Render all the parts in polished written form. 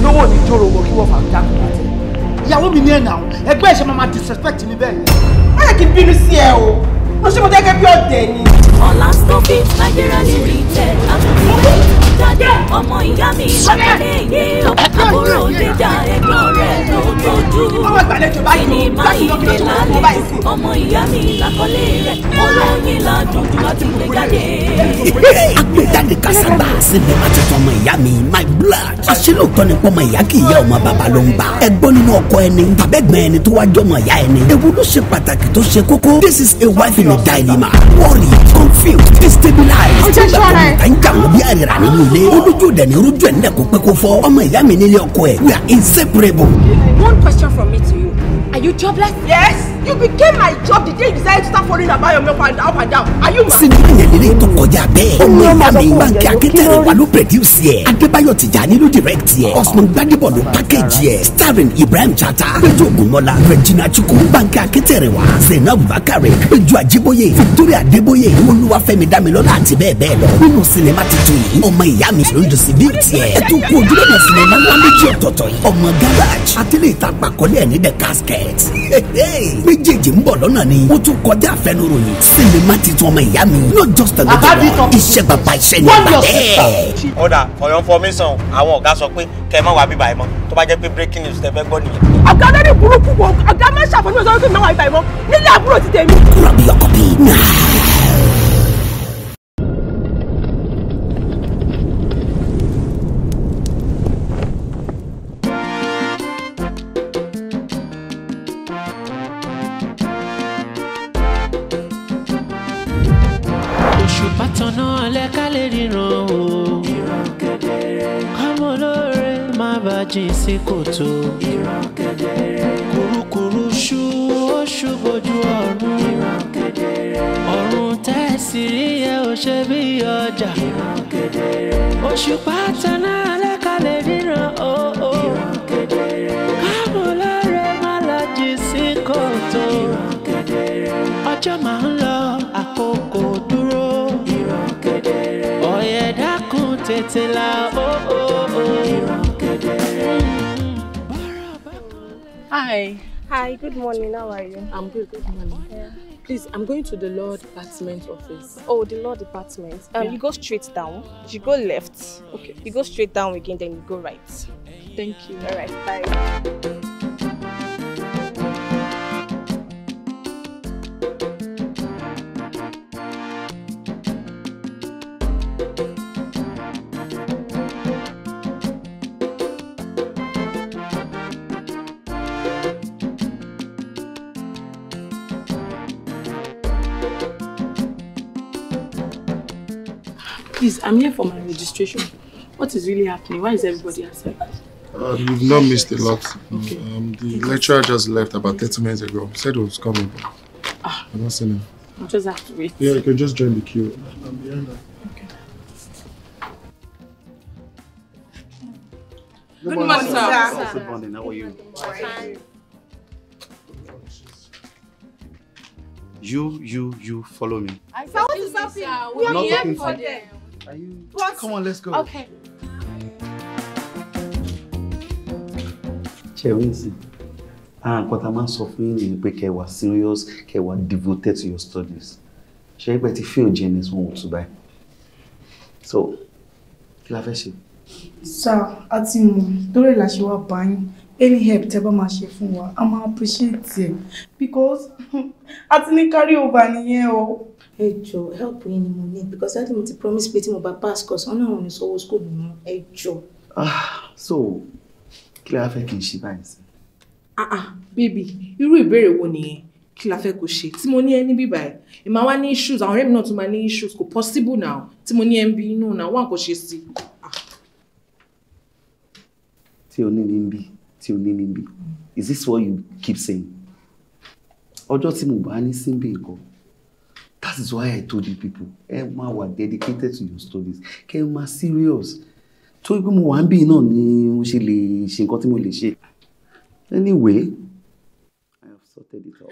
Olówó ní jòrò wọ kí wọ́n fà jáde láti. Ìyàwó mi ní ẹ̀nà àwọn ẹgbẹ́ ìṣe máa disrespect mi bẹ́ẹ̀ yẹn. Má yẹ kí n bínú sí ẹ o, mo ṣe mo gẹ́gẹ́ bí ọ̀dẹ̀ ni. Ọ̀làstọ́fì Nigeria Limited àtúntò jáde ọmọ ìyá mi lákàlẹ̀ yé o àbúrò jíjà ẹ̀gbọ́n rẹ̀ ló tójú. Sinimá ìdè lálẹ́ ọmọ ìyá mi lákọlé rẹ̀ olóyin ládùn jù láti gbé jáde. Agbèjáde Kasagba sinimá tuntun ọmọ ìyá mi my blood. Àṣelóòótọ́ ni pọ́nmọ ìyá kì í yá ọmọ bàbá ló ń bá. Ẹ gbọ́ nínú ọkọ ẹni tàbẹ́gbọ́n ẹni tó wá jọmọ ìyá ẹni. Ewu ló ṣe pàtàkì tó ṣe kókó. This is a wife in a dilemma. Worried, confused, destabilized. Nígbà tó ń ta ń jà wọ́n bí àrìrà nínú ilé. Olójú òdẹ̀ ní rújú ẹ̀ nílẹ̀ kó pé kó fọ́. Ọmọ ìyá mi nílé ọkọ ẹ̀. We are inseparable. One question from me to you. Are you jobless? Yes. You became my job the day you decided to start following about your milk and up and down. Are you mad? Sinimá yẹn lélẹ̀ tó kọjá bẹ́ẹ̀. Ọmọ ìyá mi Bánkẹ́ Akíntẹ̀rẹ̀wá ló produce yẹ. Adébáyọ̀ Tìjání ló direct yẹ. Osman Gbadebo ló package yẹ. Starring Ibrahim Chatta, Péjú Ògúnmọ́lá, Regina Chukwu, Bánkẹ́ Akíntẹ̀rẹ̀wá, Zainab Bakare, Péjú Ajíbóyè, Victoria Adébóyè, Olúwafẹ́mi Dámilọ́lá àti bẹ́ẹ̀ bẹ́ẹ̀ lọ. Nínú sinimá tuntun yìí, ọmọ ìyá mi ló ń distribute yẹ. Ẹ tún kú ojúlọ́nà sinimá ńlá méjì ọ̀tọ̀ọ̀tọ̀ yìí. Ọmọ garage àtẹlẹ́ ìtàpàkọ́lé ẹ̀ ní The Casket. Méjèèjì ń bọ̀ lọ́nà ni ó tún kọjá àfẹnuròyìn. Sinimá titun ọmọ ìyá mi not just another one. Iṣẹ́ bàbá iṣẹ́ ni bàbá ẹ̀. Ọ̀dà for your information, àwọn ọ̀gá sọ pé kẹ́ ẹ má wá bíbá ẹ mọ́ tó bá jẹ́ pé breaking news tẹ́ fẹ́ gbọ́ nìyẹn. Ọ̀gá lórí burúkú wo ọ̀gá máa ń ṣàfihàn sọ pé má wá bíbá ẹ mọ́ nílé àbúrò ti tèmi. Grab your copy now. Sí kòtò ìran kedere kùrukùru ṣú ó ṣú bojú ọ̀run ìran kedere ọ̀run tẹ̀sí rí ẹ ò ṣe bí ọjà ìran kedere òṣùpá taná alákàlẹ̀ ríran o ìran kedere kámúlọ́rẹ́ má lọ jì sí kòtò ìran kedere ọjọ́ máa ń lọ àkókò dúró ìran kedere ọ̀yẹ̀ dákun tètè là o ìran kedere. Hi. Hi, good morning. How are you? I'm good. Good morning. Yeah. Please, I'm going to the law department office. Oh, the law department. Yeah. You go straight down. You go left. Okay. You go straight down again, then you go right. Thank you. All right, bye. Please, I'm here for my registration. What is really happening? Why is everybody outside? You've not missed a lot. Okay. The lecturer just left about 30 minutes ago. Said he was coming, but I've not seen him. I'll just have to wait. Yeah, you can just join the queue. I'm behind her. Okay. Good morning, sir. Good morning. How are you? Fine. You follow me. Sir, what is happening? We are here for them. Are you? What? Come on, let's go. Okay. Cherinzi, nǹkan tá a máa ń sọ fún yín ni pé kẹ́ wà serious, kẹ́ wà devoted to your studies. Ṣé ẹgbẹ́ ti fail JNS 102 báyìí? So, kí la fẹ́ ṣe? Sir, a ti mọ̀ lórí ìlàṣẹ wa bá yín. Any help tẹ́ bá máa ṣe fún wa, a máa appreciate it because a ti ní carry over nìyẹn o. Ẹ jọ̀ọ́, help yín ni mo need because daddy mi ti promise pé tí mo bá pass course, wọ́n náà ò ní sanwó school mi mọ́. Ẹ jọ̀ọ́. So, kí la fẹ́ kí n ṣe báyìí sí? Baby, irú ìbéèrè wo nìyẹn? Kí la fẹ́ kó ṣe? Tí mo ní ẹ ní bíbá ẹ̀, ìmọ̀ wa ní issues, àwọn ọ̀rẹ́ mi náà tún máa ní issues, kò possible now. Tí mo ní ẹ ń bí inú náà, wọ́n kò ṣe sí. Tí o ní mi ń bí, tí o ní mi ń bí. Is this what you keep saying? Ọjọ́ tí mo bá ní síbí nǹkan. That is why I told you people, ẹ máa wà dedicated to your studies, kẹ́ ẹ máa serious. Torí pé mo wà ń bí náà ni mo ṣe lè ṣe nǹkan tí mo lè ṣe. Anyway, I have sorted it out.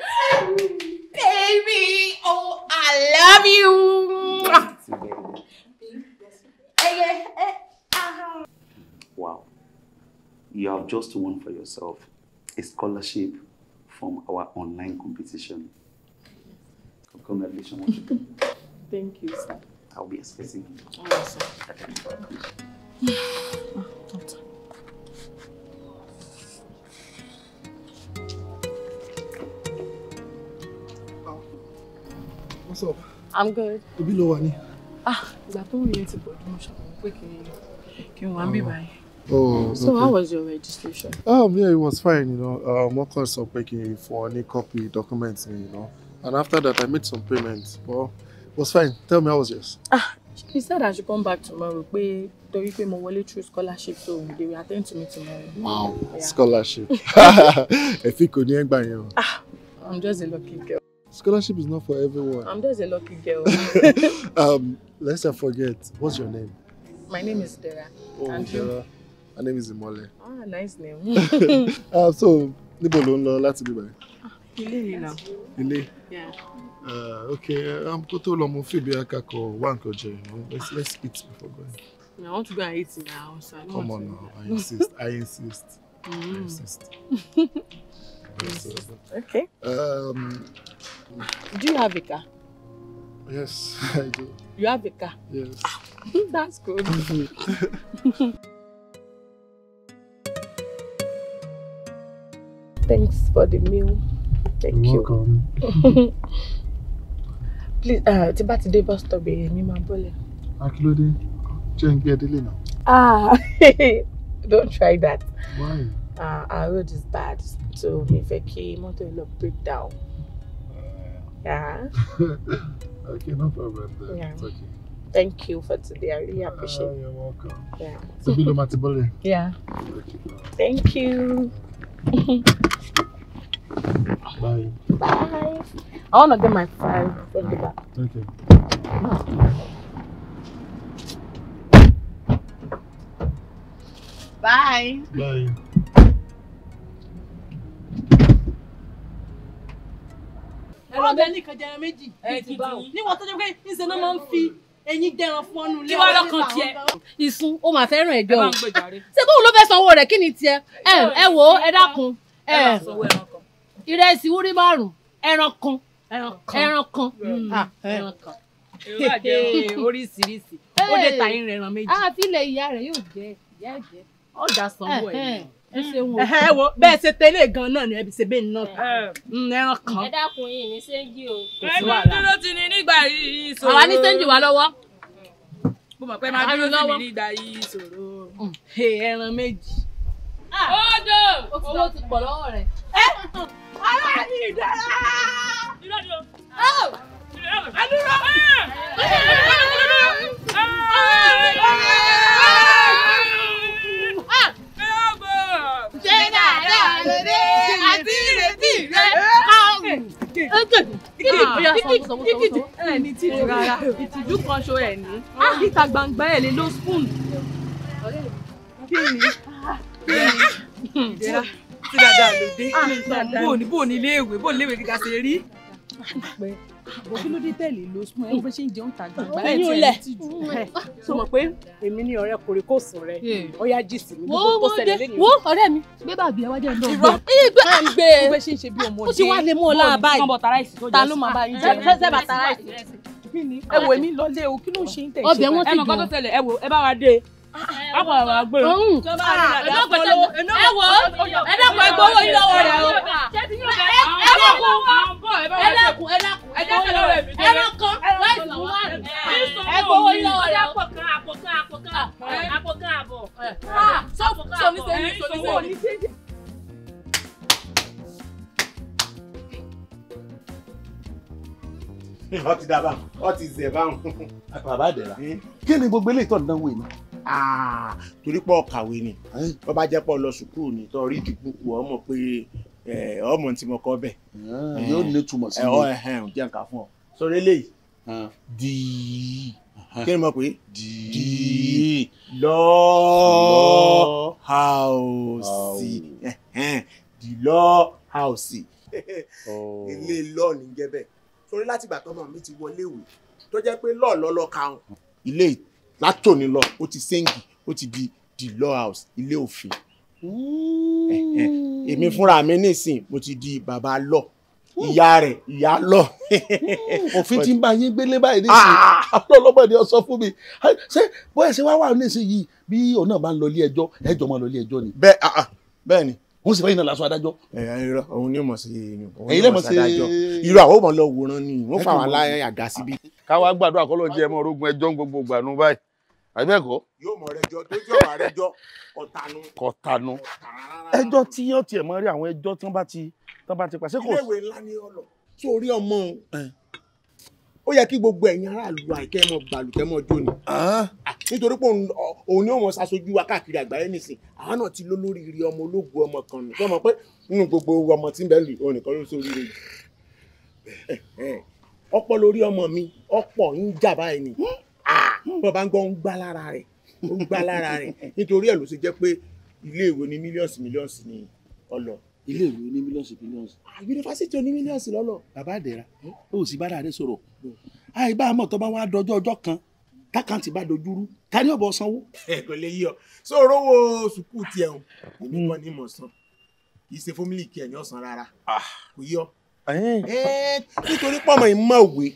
Baby, oh, I love you. Wow. You have just won for yourself a scholarship from our online competition. Congratulations once again. Thank you, sir. I'll be expecting you. All right, sir. Okay. What's up? I'm good. Ibi lo wà ní. Ah, ìgbà tó ń yẹn ti pọ̀ jù, mo ṣàmọ̀ pé kí n wá ń bí báyìí. Oh, so okay. How was your registration? Yeah, it was fine, you know. Wọ́n kàn sọ pé kí n fún ọ ní copy documents mi, you know. And after that, I made some payments. Well, it was fine. Tell me, how was yours? Ah, he said I should come back tomorrow. Pé torí pé mo wọlé through scholarship, so they will attend to me tomorrow. Wow, yeah. Scholarship. Ẹ̀fí kò ní ẹgbàá yẹn o. Ah, I'm just a lucky girl. Scholarship is not for everyone. I'm just a lucky girl. Let's not forget, what's your name? My name is Dera. Oh, and Dera. you? My name is Imole. Ah, nice name. So, níbo ló ń lọ láti bí báyìí? Ilé mi now. Ilé? Yeah. Okay, kó tó lọ mo fi bí akakọ̀ wá nǹkan jẹ, you know. Let's eat before going. I want to go and eat in my house. I don't Come want on to now, I insist. I insist. I insist. Okay. Do you have a car? Yes, I do. You have a car? Yes. That's good. Thanks for the meal. Thank You're you. Welcome. Please, tí bá ti dé bus stop, èmi máa bọ́lẹ̀. Akílódé, jẹ́ n gbé ẹ délé náà. Ah, don't try that. Why? Our road is bad, so mi fẹ́ kí mọ́tò yìí lọ break down. Yeah. Okay, no problem then. Yeah. It's okay. Thank you for today. I really appreciate it. You're welcome. Yeah. So, bí ló máa ti bọ́lẹ̀? Yeah. Okay. Thank you. Bye. Bye. I want to get my file from the back. Okay. Bye. Bye. Ọbẹ̀ nìkan jẹran méjì. Níwọ̀n tó jẹ́ pé níṣẹ́ náà máa ń fi eyín jẹran fún ọ́nù ilé. Kí wàá lọ́kàn tiẹ̀? Ìsun, ó máa fẹ́ràn ẹ̀jọ́ o. Ṣé bóun ló fẹ́ sanwó rẹ̀ kí ni tiẹ̀? Ẹ wò ó, ẹ dákun. Ìrẹsì wúrí márùn-ún, ẹran kan. Ẹran kan. Ẹran kan. Oríṣiríṣi. Ó dé ta irin ẹran méjì. Àfilẹ̀ ìyá rẹ̀ yóò jẹ, ìyá jẹ. Ọ̀dà sanwó ẹ̀. Ẹ ṣeun o. Ẹ wo bẹ́ẹ̀ ṣe tẹ́lẹ̀ gan-an náà ni ẹbí ṣe bẹ́ẹ̀ náà ẹran kan. Ẹ dákun yìí ní séńjì o. Kò sí wàhálà. Ẹ dúró ti ní nígbà yìí ìṣòro. Àwa ní séńjì wa lọ́wọ́. Mo mọ̀ pé máa dúró sí mi nígbà yìí ìṣòro. Ẹran méjì. Odò! Owó ti pọ̀ lọ́wọ́ rẹ̀. Ará mi ìdára! Adúró! Ṣé dáadáa ló dé àti ìrètí rẹ? Ẹ ní tìjú rárá, ìtìjú kan ṣo ẹ ní. Níta gbangba ẹ lè lo spoon. Kí ni? Ìdẹ́ra tí dáadáa ló dé. Bó ní iléèwé, bó ní iléèwé gíga ṣe rí. Bó kí ló dé tẹ̀lé lo spoon? Ẹ bó ṣe ń jẹun ta gbangba ẹ tí ẹ tìjú. Ṣé o mọ̀ pé èmi ní ọ̀rẹ́ kòríkòsùn rẹ? Ó yá jí sí mi gbogbo tó ṣẹlẹ̀ lẹ́nu. Wo ọ̀rẹ́ mi, gbé bàbí ẹ wá jẹ́ ǹdọ́. Irọ́ Ẹ ń gbé bó ṣe ń ṣe bí ọmọdé. Ó ti wá lè mú ọ láà báyìí. Ta ló máa bá yín jẹ? Ṣé bàtà ráìsì? Ẹ wo èmi lọlé o, kí ló ń ṣe ń tẹ̀ ṣe? Ọbẹ̀ wọn ti Ẹ mọ̀ nǹkan tó ṣẹlẹ̀, ẹ wo ẹ bá wa dé. Ọ̀pọ̀ àwọn àgbẹ̀. Ẹ wo ẹ dákun ẹ gbowó yín lọ́wọ́ rẹ̀ o. Ẹ dákun ẹ dákun ẹ dákun ẹran kan ráìsì mú márùn. Ẹ gbowó yín lọ́wọ́ rẹ̀ o. Àpò kan àpò kan àpò kan àpò kan àbọ̀. Sọ ní sẹ́yìn sọ ní sẹ́yìn. Ọ ti dá báwọn, ọ ti zẹ̀ báwọn. Bàbá Àdẹ̀rà, kí ni gbogbo eléyìí tó ń dánwò yìí? Torí pé ọ̀kàwé ni, bó bá jẹ́ pé lọ sùkúrù ni tó rí ìdìbò ọmọ pé ọmọ tí mo kọ́ bẹ̀. Yóò ní ìtumọ̀ sí mi. Jẹ́ nǹkan fún ọ. Sọ̀rọ̀ eléyìí, dìí, kí ni mo pè é? Dìí, lọ́ọ́ haùsì, dì lọ́ọ́ haùsì. Ilé lọ́ọ̀ ní jẹ́ bẹ́ẹ̀. Torí látìgbà tọ́mọ mi ti wọlé ìwé tó jẹ́ pé lọ́ọ̀ lọ́lọ́ karùn-ún. Ilé látòní lọ ó ti séǹgì ó ti di the law house ilé òfin. Èmi fúnra mi nísìn mo ti di bàbá lọ, ìyá rẹ̀ ìyá lọ. Òfin tí ń bá yín gbélé báyìí nísìn, ọlọ́mọdé ọ sọ fún mi. Ṣé bóyá ṣe wá wà nísìn yìí bí òun náà bá ń lọ ilé ẹjọ́, ẹjọ́ máa lọ ilé ẹjọ́ ni. Bẹ́ẹ̀ ni. Wọ́n sì fẹ́ yín náà lásán adájọ́. Irọ́ òun ni ó mọ̀ sí ẹ̀yin lẹ́mọ̀ sí adájọ́. Irọ́ àwọn ò mọ̀ lọ wòran ni wọ́n fà wá láyé àga síbí. Káwá gbàdúrà kọ́ ló jẹ́ ẹmọ orógun ẹjọ́ ń gbogbo gbànú báyìí. Àbí bẹ́ẹ̀ kọ́? Yóò mọ̀ rẹjọ́ tó jẹ́ ọ̀rọ̀ rẹjọ́ kọ̀tànú. Kọ̀tànú. Ẹjọ́ tí yóò tiẹ̀ mọ́ rí àwọn ẹjọ́ tí wọ́n bá ti pàṣẹ kò. Iléèwé ńlá ni ọlọ sórí ọmọ òun. Ó yẹ kí gbogbo ẹ̀yin aráàlú àìkẹ́ mọ gbàlùkẹ́ mọ jó ni. Nítorí pé òun ni ó mọ ṣaṣojú wa káàkiri àgbáyé nìsín. Àwọn náà ti lólórí rí ọmọ ológun ọmọ kan nù. Sọmọ pé nínú gbogbo ọmọ tí ń bẹ lù òun nìkan ló sórí rẹ̀ jù. Ọ̀pọ̀ lórí ọmọ mi, ọ̀pọ̀ ń jà báyìí ni. Bọ́ bá ń gbọ́ ń gbá lára rẹ̀, ó ń gbá lára rẹ̀. Nítorí ẹ̀ ló ṣe jẹ́ pé iléèwé ní mílíọ̀nsì mílíọ̀nsì ni ọlọ. Iléèwé ní mílíọ̀nsì mílíọ̀nsì. Yunifásitì oní mílíọ̀nsì lọ́lọ́. Bàbá àdẹ̀rà, ó sì bá dáadé sọ̀rọ̀. Àìbá àmọ́ tó bá wá dọjọ́ ọjọ́ kan, tákàǹtì bá dojúrú, ta ni ó bọ́ sanwó? Ẹ kò lè yí ọ. Sọ̀rọ̀ owó sùkúù tiẹ̀ o, èmi kọ́ ni mò ń san. Kì í ṣe fún mílíkì ẹ̀ ní ọ̀sán rárá. Kò yí ọ. Nítorí pọ̀mọ̀ ìmọ̀wé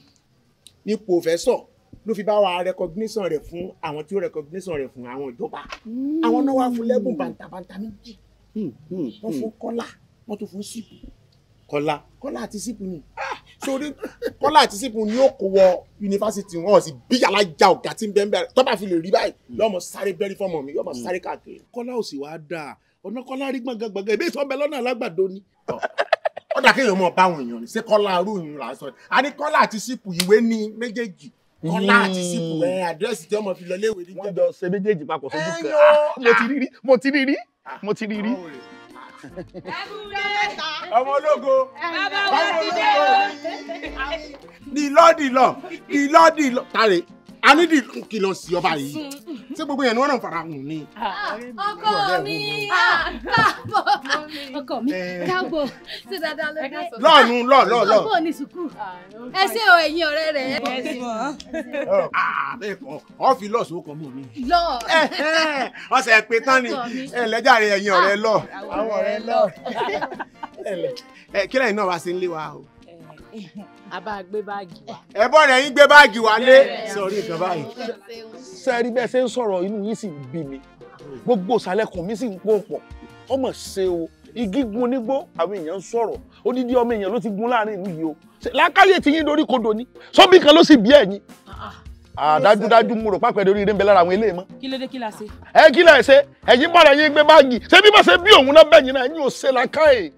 ni pòfẹ́sọ̀ ló fi bá wa recognition rẹ̀ fún àwọn tí ó recognition rẹ̀ fún àwọn ìjọba. Àwọn náà wá fún lẹ́bùn bàǹtàbàǹtà méjì. Wọ́n fún Kọ́lá, wọ́n tún fún sípù. Kọ́lá. Kọ́lá àti sípù ni. Sórí Kọ́lá àti sípù ni ó kó wọ yunifásitì wọn sì bí yàrá ja ọ̀gá tí ń bẹ́ẹ̀ bẹ́ẹ̀ tó bá fi lè rí báyìí lọ́mọ sáré bẹ́rí fọ́mọ mi yọ́mọ sáré káàkiri. Kọ́lá ò sì wá dáa, ọ̀nà Kọ́lá rí gbọ̀ngàn gbọ̀ngàn ìbí ìsọ̀nbẹ lọ́nà alágbàdo ni. Ó dà kéèyàn mọ̀ báwọn èèyàn ni ṣé Kọ́lá arú ìyún là ń sọ. A ní Kọ́lá àti sípù ìwé ní méjèèjì. Kọ́lá àti sípù ẹ̀ àdírẹ́sì tí ọmọ fi lọ léèwé ní. Wọ́n jọ ṣe méjèèjì papọ̀ sójú kan. Mo ti rí rí mo ti rí rí. Ọmọ ológo. Ọmọ ológo. Dìlọ́ dìlọ́ dìlọ́ tàrè a ní dì kí lọ sí ọba yìí. Ṣé gbogbo yẹn ni wọ́n náà fara hùn ni? Ọkọ mi káàbọ̀, ọkọ mi káàbọ̀, ṣé dáadáa ló dé? Lọ́ọ̀nù lọ́ọ̀lọ́ọ̀. Ọkọ ní sùkúù. Ẹ ṣé o ẹ̀yin ọ̀rẹ́ rẹ̀. Bẹ́ẹ̀ kọ́, ọ fi lọ́ọ̀sì ó kọ́ mọ́ mi. Lọ́ọ̀. Ọ̀sẹ̀ pé tán ni ẹ lẹ́jàre ẹ̀yin ọ̀rẹ́ lọ. Àwọn ọ̀rẹ́ lọ. Kí lẹ́yìn náà wá sí ń lé wa o. A bá gbé báàgì wa. Ẹ bọ́ rẹ̀ yín gbé báàgì wa lé. Sọ̀rí nǹkan báyìí. Sẹ́ẹ̀rí bẹ́ẹ̀ ṣe ń sọ̀rọ̀ inú yín sì ń bí mi. Gbogbo ìsàlẹ̀kùn mi sì ń pò pọ̀. Ọmọ ṣe o, igi gun onígbó, àwọn èèyàn ń sọ̀rọ̀. Odidi ọmọ èèyàn ló ti gun láàrin ìlú yìí o. Lákàyè tí yín dorí kodò ni. Sọ́bì kan ló sì bí ẹ̀yin. Dájúdájú mo rò pápẹ́ lórí eré ń bẹ lára àwọn eléyìí mọ́. Kí ló dé kí la ṣe? Ẹ kí lẹ ṣe, ẹ̀yin bọ̀rọ̀ ẹ̀yin gbé báàgì. Ṣé bí bá ṣe bí òun náà bẹ̀yìn náà ẹ̀yin ò ṣe làákàyè?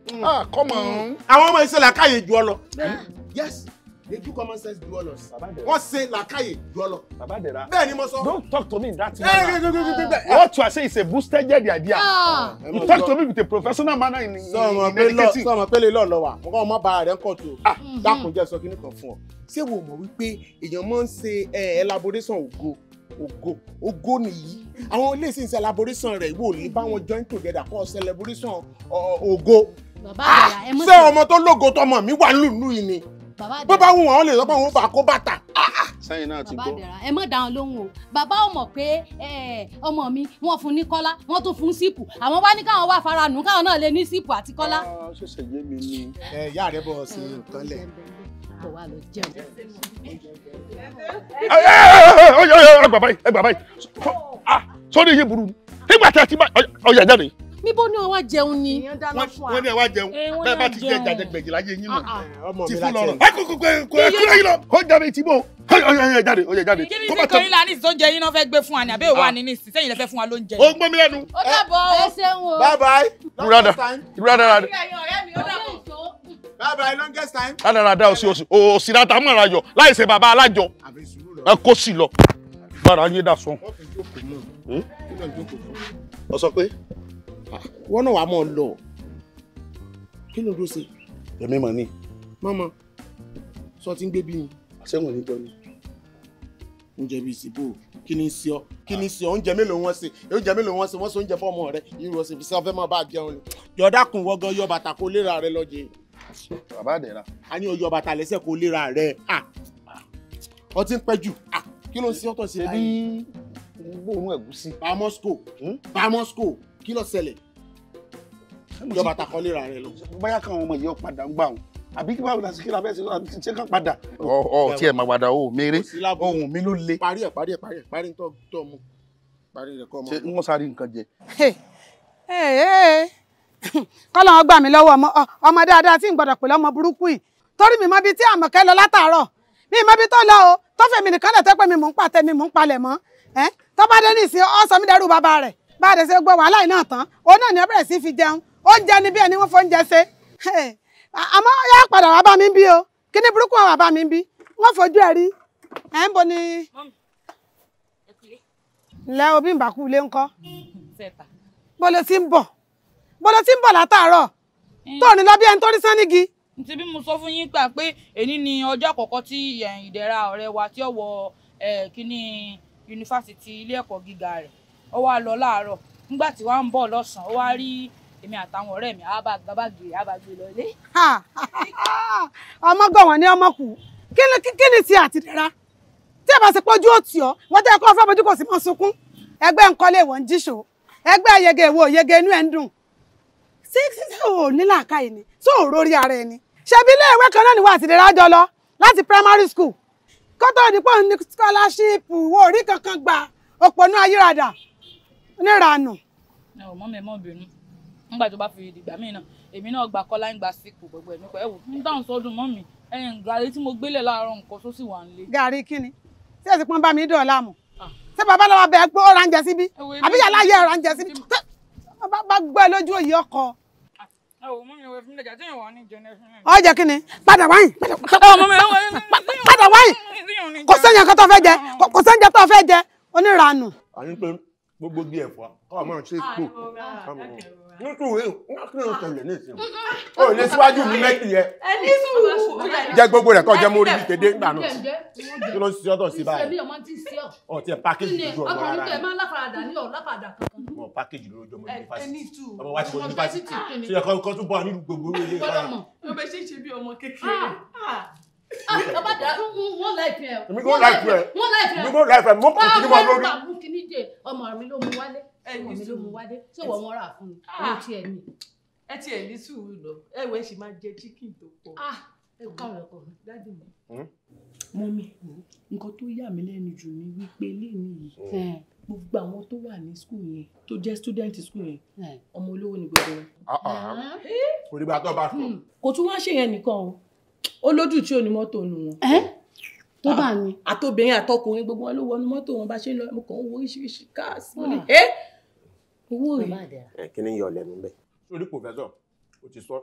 Come on. Àwọn ọmọ ìṣe làákàyè ju ọ lọ. Yes, they do common sense ju ọ lọ. Wọ́n ṣe làákàyè ju ọ lọ. Bàbá Dẹ̀ra. Bẹ́ẹ̀ ni mo sọ. Don't talk to me in that manner. What you are saying is a boosted idea. You talk to me with a professional manner in educating. Sọmọ pé lè lọ́ọ̀ lọ wà, mo kọ́ ọmọ bá rẹ̀ ń kọ̀ tó. Dákun jẹ́ sọ kíní kan fún ọ. Ṣé wo mọ̀ wípé èèyàn máa ń ṣe elaboration ògo ògo ògo nìyí? Àwọn ilé ìsìn ṣe elaboration rẹ̀ ìwọ ò lè bá wọn join together kọ́ celebration ògo. Ṣé ọmọ tó lógo tọmọ mi wà lùlù yìí ni? Bó bá wù wọ́n lè sọ pé òun bá kó bàtà. Sẹ́yìn náà ti gbọ́. Bàbá Àdẹ̀rà ẹ mọ̀ dáhùn lóhùn o. Bàbá ò mọ̀ pé ọmọ mi wọ́n fún ní Kọ́lá, wọ́n tún fún sípù. Àwọn wá ní káwọn wá fara nù káwọn náà lè ní sípù àti Kọ́lá. Ṣẹ̀ṣẹ̀ yé mi ni. Ẹ ìyá rẹ bọ̀ sí nǹkan lẹ̀. Ẹ gbà báyìí, ẹ gbà báyìí. Sórí yín burú ni. Nígbà tí a ti bá ọyà jáde. Níbo ni wọ́n wá jẹun ni. Wọ́n ní ẹ wá jẹun. Bẹ́ẹ̀ bá ti jẹ jàjẹgbẹ̀jì láyé yín nù. Ti fún lọ́rọ̀. Ẹ kò kò kò ẹ kúrẹ́ yín lọ. Ó jáde tí bò. Ọyà jáde, ọyà jáde. Kí ni tí kò yín la ní ìsìn tó ń jẹ yín náà fẹ́ gbé fún wa ni àbẹ́ òwà ní nísìn sẹ́yìn lẹ fẹ́ fún wa lóúnjẹ. Ó gbọ́ mi lẹ́nu. Ó dàbọ̀ ẹ ṣeun o. Bye bye. Ìrúdà. Bye bye, longest time. Rádaràda òsì òsì òsì ráta mọ̀ra yọ láì ṣe bàbá alájọ. Ẹ kó sì lọ. Bára yín dà sùn. Ọ sọ pé. Wọ́n náà wàá mọ̀ lọ. Kí ló dúró ṣe? Èmi mọ̀ ni. Mọ́mọ́, sọ ti ń gbé bí mi. Àṣẹ́wọ̀n ní jọ ni. Oúnjẹ bíi ìsìnbó, kí ni sí ọ? Kí ni sí ọ? Oúnjẹ mélòó wọ́n ṣe? Oúnjẹ mélòó wọ́n ṣe? Wọ́n ṣe oúnjẹ fọ́mọ rẹ. Irú ọ̀sẹ̀ fi sọ fẹ́ máa bá jẹun ni. Jọ̀dákun wọ́gán yọ bàtà kó léra rẹ lọ́jẹ̀. Bàbá Àdẹ̀rà. A ní ọyọ bàtà lẹ́sẹ̀ kó léra rẹ. Ọtí ń pẹ́ jù. Kí ló ń ṣe ọ́tọ̀ sí báyìí? Ṣebí gbóòórùn ẹ̀gúsí. Bá Moscow. Bá Moscow. Kí ló ṣẹlẹ̀? Ìjọba takọlé ra rẹ lọ. Bóyá káwọn ọmọ yìí ó padà ń gbà wọn. Àbí kí báwo la ṣe kí la fẹ́ ṣe kán padà. Ọ tí ẹ máa padà o mèrè ohun mi ló le. Parí ẹ̀ parí ẹ̀ parí ẹ̀ parí tó tó mu parí rẹ̀ kọ́ ọmọ. Ṣé wọ́n sáré nǹkan jẹ? Kọ́lọ́ wọn gbà mí lọ́wọ́ ọmọ dáadáa tí ń gbọ́dọ̀ pè lọ́mọ burúkú yìí torí mi mọ ibi tí Àmọ̀kẹ́ lọ látàárọ̀ mi mọ ibi tó lọ o tó fèmí nìkan lẹ̀ tẹ́ pé mi mò ń pàtẹ mi mò ń palẹ̀ mọ́ tó bá dé nísìn ó sọ mí dẹrú bàbá rẹ̀ bá a dẹ̀ ṣe gbọ́ wàhálà yìí náà tán òun náà ni ó bẹ̀rẹ̀ sí fi jẹun oúnjẹ ni bí ẹni wọ́n fóúnjẹ ṣe àmọ́ yá padà wá bá mi bí o kíní burúkú wà bá mi bí wọ́n fojú ẹ̀ rí ẹ̀ ń bo ni. Ǹlẹ́ obi ń bàkú ilé ńkọ́ bó ló ti ń bọ̀ bó ló ti ń bọ̀ látàárọ̀ tó ní lọ bí ẹni tó rí sánnígi. Ntí bí mo sọ fún yín gbà pé èní ni ọjọ́ àkọ́kọ́ tí Ìdẹ̀ra ọ̀rẹ́ wa tí ó wọ kíní yunifásitì ilé ẹ̀kọ́ gíga rẹ̀ ó wá lọ láàárọ̀ nígbà tí wàá ń bọ̀ lọ́sàn-án ó wá rí èmi àtàwọn ọ̀rẹ́ mi àbá gbàgbé àbá gbé lọ ilé. Ọmọ gọ̀wọ̀n ní ọmọ kù kí ni ti àtìdẹ̀ra tí ẹ bá ṣe pọ́jú òtì ọ́ wọ́n tẹ́ kọ́ fẹ́ bójú kò sí mọ́ sunkún ẹgbẹ́ ńkọ́lé ìwọ̀n ń jíṣò ẹgbẹ́ yege ìwọ yege inú ẹ̀ ń dùn ṣé ò ní làákàyè ni ṣé ò rórí ara ẹni. Ṣebí ilé ìwé kan náà ni wà àtìdẹ̀ra jọ lọ láti primary school kótó òdìpọ̀ ní scholarship wo orí kankan gba òpònú ayírádà níranù. Ẹ ò mọ́ mi ẹ mọ́ bínú nígbà tó bá fi dìgbà míì náà èmi náà gba kọ́lá ń gba sípò gbogbo ẹ̀ nípa ẹ̀ wò ń dáhùn sọ́dún mọ́ mi ẹ̀yìn gàrí tí mo gbélé láàárọ̀ nǹkan tó sì wà nílé. Gàrí kíni tí èsì pọ́n bá mi dọ̀ láàmú ṣé bàbá lọ́wọ́ bẹ́ẹ̀ gbọ́ ọ̀rá ń jẹ síbí àbí yàrá yẹ ọ̀rá ń jẹ síbí bá gbọ́ ẹ lójú òye ọkọ. Ọjọ́ kíni padà wáyìn padà wáyìn kò sẹ́yìn nǹkan tó fẹ́ jẹ kò sẹ́yìn tó fẹ́ jẹ oníranù. Àní pé gbogbo bí ẹ̀fọ́ kọ́ ọmọ ṣe kú nítorí kí ló ń tẹ̀lé ní ìsìn o lè síwájú mi mẹ́kì yẹ jẹ gbogbo rẹ̀ kọ́ jẹ́ mórí bí kéde ńgbà náà kí ló ń ṣe ọ́tọ̀ sí báyìí ọ̀ tiẹ̀ pákéjì lójú ọmọ rárá mọ̀ pákéjì lójú ọmọ yunifásitì ọmọ wa ti wọ yunifásitì ṣe yẹ kọ́ tún bọ̀ nínú gbogbo owó ilé ìfara. Ọbẹ̀ ṣe ń ṣe bí ọmọ kékeré. Èmi kò láìpẹ́ èmi kò láìpẹ́ mo kò sí ní mọ lórí. Ọmọ mi ló mú wálé ọmọ mi ló mú wálé ṣé wọ́n wọ́n rà fún mi owó tiẹ̀ ní. Ẹ tiẹ̀ ní sùúrù lọ ẹ wẹ́ ṣì máa jẹ chicken tó pọ̀. Ẹ káwọn ẹ̀kọ́ mi. Dádì mi. Mọ́mí nǹkan tó yà mí lẹ́nu jù ni wípé léèní yìí gbogbo àwọn tó wà ní school yẹn tó jẹ́ student school yẹn ọmọ olówó ni gbogbo wọn. Orí bá tó bá sọ. Kò tún wá ṣèyẹn nìkan o ó lójú tí ò ní mọ́tò nu wọn. Tó bá ní. Àtobìnrin àtọkùnrin gbogbo wọn ló wọnú mọ́tò wọn bá ṣe ń lọ mo kàn ń wo oríṣiríṣi káàsì mo ní ẹ́ owó rẹ̀. Kí ni yọ lẹ́nu bẹ́ẹ̀. Sórí pòfẹ́sọ̀ ó ti sọ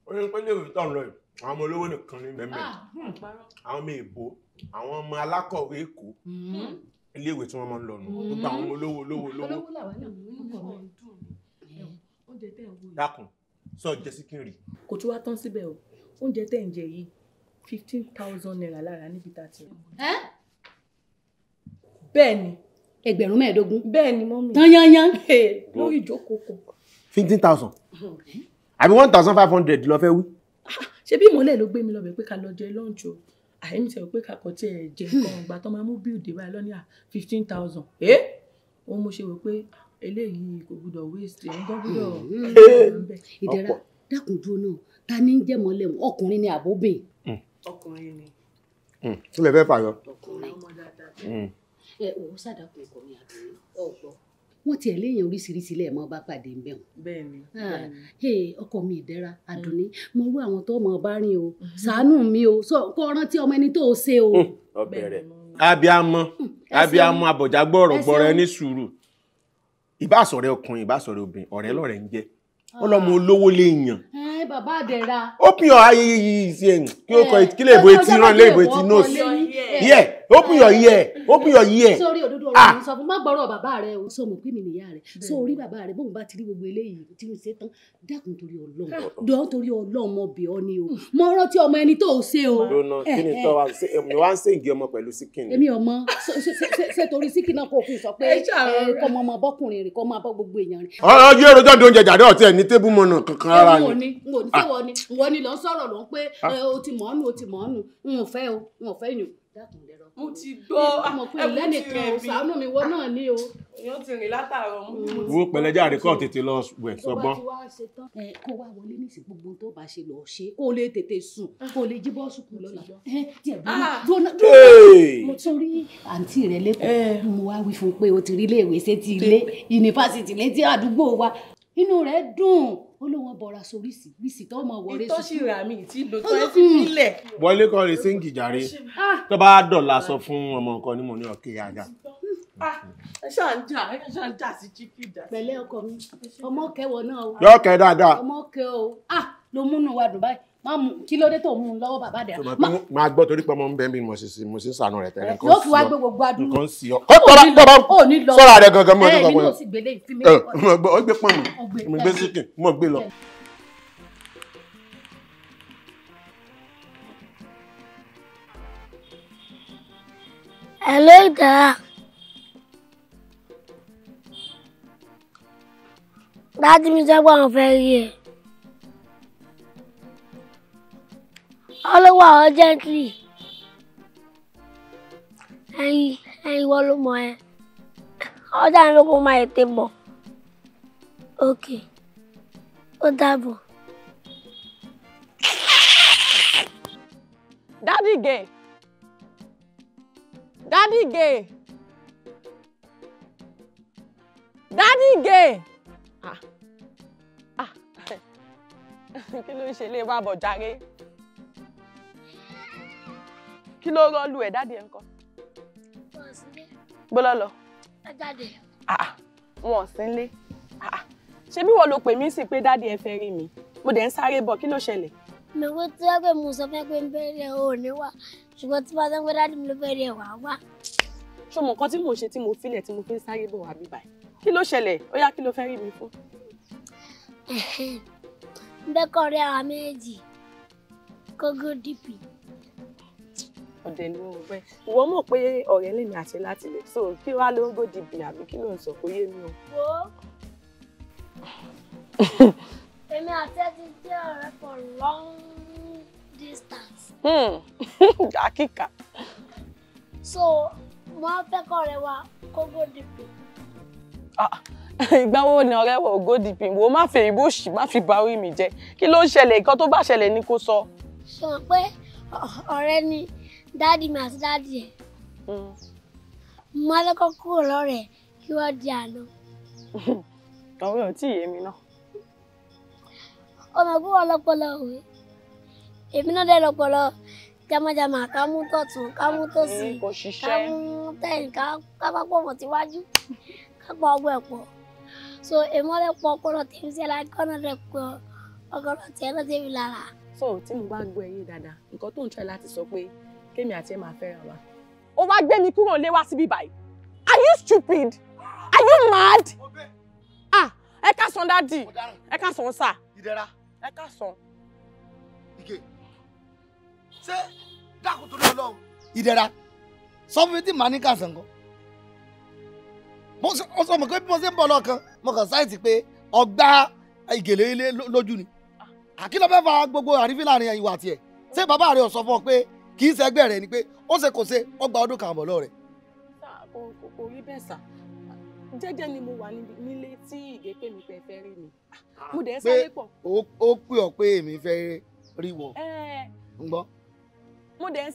ó ní pé léwu tó ń lọ yìí àwọn ọmọ olówó nìkan ní mẹ́mẹ́ àwọn ọmọ èbó àwọn ọmọ alákọ̀wé Èkó iléèwé tí wọ́n máa ń lọ nù gbogbo àwọn ọmọ olówó olówó olówó. Dákun sọ jẹ síkìrì. Kò tún wá tán síbẹ̀ o oúnjẹ tẹ̀ ń jẹ yìí 15,000 naira lára níbi tá a ti rà. Bẹ́ẹ̀ ni. Ẹgbẹ̀rún 15. Bẹ́ẹ̀ ni mọ́mí. Tán yányán. Lórí ìjókòó kan. 15,000 àbí 1,500 lọ fẹ́ wí. Ṣé bí ìmọ̀lẹ̀ ló gbé mi lọ bẹ̀ pé ká lọ jẹ lunch o àyẹ̀mí tẹ̀ pé ká kọ̀ tí ẹ̀ jẹ nǹkan ọ̀gbà tó máa mú bíìdì báyìí lọ́ní à 15,000. Òun mo ṣe wò pé eléyìí kò gbúdọ̀ waste ẹ̀ ń gbọ́ gbúdọ̀. Ìdẹ̀ra dákun dúró náà ta ni ń jẹ́ mọ́lẹ̀ ọkùnrin ni àbóbìn. Ọkùnrin ni. Kí lè fẹ́ fàyọ. Ẹ ò sàdákùn ọkọ mi àdúrà ọgbọ wọn tiẹ̀ léèyàn oríṣiríṣi lẹ́ẹ̀mọ́ bá pàdé ń bẹ̀ wọ́n. Bẹ́ẹ̀ni. Ọkọ mi Ìdẹ̀ra Àdùnní mo rú àwọn tó mọ bá rìn o ṣàánú mi o kó rántí ọmọ ẹni tó o ṣe o. Ọbẹ̀ rẹ̀ abiamọ abiamọ abọ̀já gbọ́rọ̀ gbọ́rọ̀ ẹ ní sùúrù ìbásọ̀rẹ́ ọkùnrin ìbásọ̀rẹ́ obìnrin ọ̀rẹ́ lọ̀rẹ́ ń jẹ́ ọlọ́mọ olówó lè yàn. Bàbá Ìdẹ̀ra. Open your eyes kí o kọ kí lè bo etí rán lè bo etí nose. Yeah, open your ear, open your ear. Sórí òdodo ọ̀rọ̀ mi sọ fún má gbọ́rọ̀ bàbá rẹ o sọ mọ̀ pé mi nìyá rẹ sórí bàbá rẹ bóun bá ti rí gbogbo eléyìí tí ń ṣe tán dákun torí Ọlọ́run dán torí Ọlọ́run mọ bẹ̀ ọ́ ni o mọ rántí ọmọ ẹni tó o ṣe o. Lónà kí ni tọ́ wa ṣe wá ń ṣèǹgì ọmọ pẹ̀lú síkìn. Èmi ọmọ ṣe torí síkìn náà kò fi sọ pé kọ́ ọmọ bọ́kùnrin rẹ̀ kọ́ máa bọ́ gbogbo èèyàn rẹ̀. Ọ̀rọ̀ yóò rojọ́ di oúnjẹ jàdé ọ̀tí ẹ̀ ní tébù mọ̀nà kankan rárá ni. N ò ní ṣé wọ́n ni lọ sọ̀rọ̀ ló ń pé o ti mọ̀ ọ́nù o ti mọ̀ ọ́nù n ò fẹ́ o n ò fẹ́ yùn dákun lẹ́rọ. Mo ti gbọ́. Mo pé lẹ́nìkan ò ṣàánú mi wọ́n náà ní o. Èèyàn ti rìn látàárọ̀ mú. Wo pẹ̀lẹ́jà rẹ̀ kọ́ tètè lọ wẹ̀ sọgbọ́n. Tó bá ti wá ṣe tán, kó wá wọlé nísìn gbogbo tó bá ṣe lọ ṣe kó lè tètè sùn kó lè jí bọ́ọ̀sù kù lọ́la. Díẹ̀ dúró mo tún rí àǹtí rẹ lẹ́kọ̀ọ́ mo wá wí fún un pé o ti rí iléèwé sétí ilé yunifásitì létí àdúgbò wa inú rẹ̀ dùn ó lóun bọra sórí sí tó mọ wọlé sùn. Ìtọ́sí rà mí tí lò tó ẹ fi nílẹ̀. Wọlé kọ́ rè síǹkì jàre tó bá dọ̀la sọ fún ọmọ nǹkan ní mo ní ọ̀kẹ́ yàgà. Ẹ ṣáà ń jà ẹ ṣáà ń jà sí chicken jà. Pẹ̀lẹ́ ọkọ mi ọmọ kẹwọ náà o. Yọ kẹ dáadáa. Ọmọ kẹ o ah ló múnú wa dùn báyìí má mú kí ló dé tó mú un lọ́wọ́ bàbá dẹ̀. Máa gbọ́ torí pé ọmọ ń bẹ́ bí mo ṣe sànú rẹ̀ tẹ́lẹ̀. Yóò fi wá gbé gbogbo adúrú. Nǹkan sí ọ. Sọ́ra rẹ̀ gangan mọ́ ọdún kankan. Ẹ mi gbélé ìsinmi. Ó gbé pọ́n mi, mo gbé síkìn, mo gbé lọ. Hello, Ìdára. Dádì mi sọ pé àwọn fẹ́ rí ẹ. Ọlọ́wọ́ urgently. Ẹyin ẹyin wọ́n ló mọ ẹ. Ọjà mi ló kó máa ètè bọ̀. Ok. Ó dàbọ̀. Dádì gay. Dádì gay. Dádì gay. Ah. Ah. Kí ló ń ṣe lé wa bọ̀ jàre? Kí ló rọ́ọ̀lù ẹ̀ dáàdì ẹ̀ ń kọ́? Bọ́lá lọ. Wọn ò sí nílé. Ṣé bí wọ́n lo pè mí sí pé dáàdì ẹ fẹ́ rí mi? Mo dẹ̀ ń sáré bọ̀, kí ló ṣẹlẹ̀? Mi ò tí wọ́n pè mú sọ fẹ́ pé ń bẹ̀rẹ̀ ò ní wá, ṣùgbọ́n tí wọ́n sọ pé dáàdì mi ló fẹ́ rí ẹ̀ wá wá. Ṣé o mọ nǹkan tí mò ń ṣe tí mo filẹ̀ tí mo fi ń sáré bọ̀ wá bí báyìí? Kí ló ṣẹlẹ̀? Ó yá kí ló fẹ́ rí mi fún? Ń bẹ́ kọ́ rí ara méjì kógó dìpì. Ọ̀dẹ̀ ni wọ́n fẹ́. Ìwọ mọ̀ pé ọ̀rẹ́ lèmi àti láti lè so kí wàá ló ń go dìbì àbí kí ló ń sọ kó yé mi o. Wo èmi àti ẹ ti jẹ́ ọ̀rẹ́ for long distance. Àkíkà. So mo á fẹ́ kọ́ ọ̀rẹ́ wa kógó dìbì. Ìgbà wo ni ọ̀rẹ́ wa ògo dìbì? Wo má fi ìbò ṣì má fi ba orí mi jẹ́. Kí ló ń ṣẹlẹ̀? Nǹkan tó bá ṣẹlẹ̀ ni kó sọ. Ṣé o mọ̀ pé ọ̀rẹ́ ni dádì mi àti dádì ẹ̀? Mo máa fẹ́ kọ́ kúrò lọ́rẹ̀ẹ́ kí wọ́n di àná. Ọ̀rẹ́ ò tí ì yé mi náà. Ọmọ kúrò lọ́pọlọ òwe. Èmi náà dẹ̀ lọ́pọlọ jamajama ká mú tọ̀tún ká mú tòsì ká mú tẹ̀yìn ká pápọ̀ mọ̀ tíwájú ká pa ọgbọ́ ẹ̀ pọ̀. So èmi wọ́n fẹ́ pọ̀ ọpọlọ tèmi sí ẹ̀ láti kọ́nà rẹ̀ pọ̀ ọpọlọ tiẹ̀ náà tèmi lára. So tí mo bá gbọ́ ẹyẹ dáadáa, nǹkan tó ń try láti sọ pé kémi àti ẹ máa fẹ́ra wa. Ó wá gbé mi kúrò lé wá síbí báyìí. Are you stupid? Are you mad? Ah, ẹ káàsán dádì, ẹ káàsán sà. Ìdẹ̀ra. Ẹ káàsán. Ìgè. Ṣé dákun torí Ọlọ́run? Ìdẹ̀ra. Sọ fún mi tí màá ní kàsán kan. Mo sọ mọ̀ pé bí mo ṣe ń bọ̀ lọ́kàn, mo kàn sáìtì pé ọgbà ìgèlè ilé lójú ni. Àkìlọ̀ fẹ́ fa gbogbo àrífín láàrin ìwà tiẹ̀. Ṣé bàbá rẹ̀ ò sọ fún ọ pé kì í ṣẹgbẹ́ rẹ̀ ni pé ó ṣe kò ṣe ọgbà ọdún kan àbọ̀ lọ́rẹ̀? Kò rí bẹ́ẹ̀ sà. Jẹ́jẹ́ ni mo wà nílé tí Ìgè pè mí pé ẹ fẹ́ rí mi. Mo dẹ̀ ń sáré pọ̀. Ó pè ọ́ pé èmi fẹ́ rí wọ. Ń gbọ́. Mo dẹ̀ ń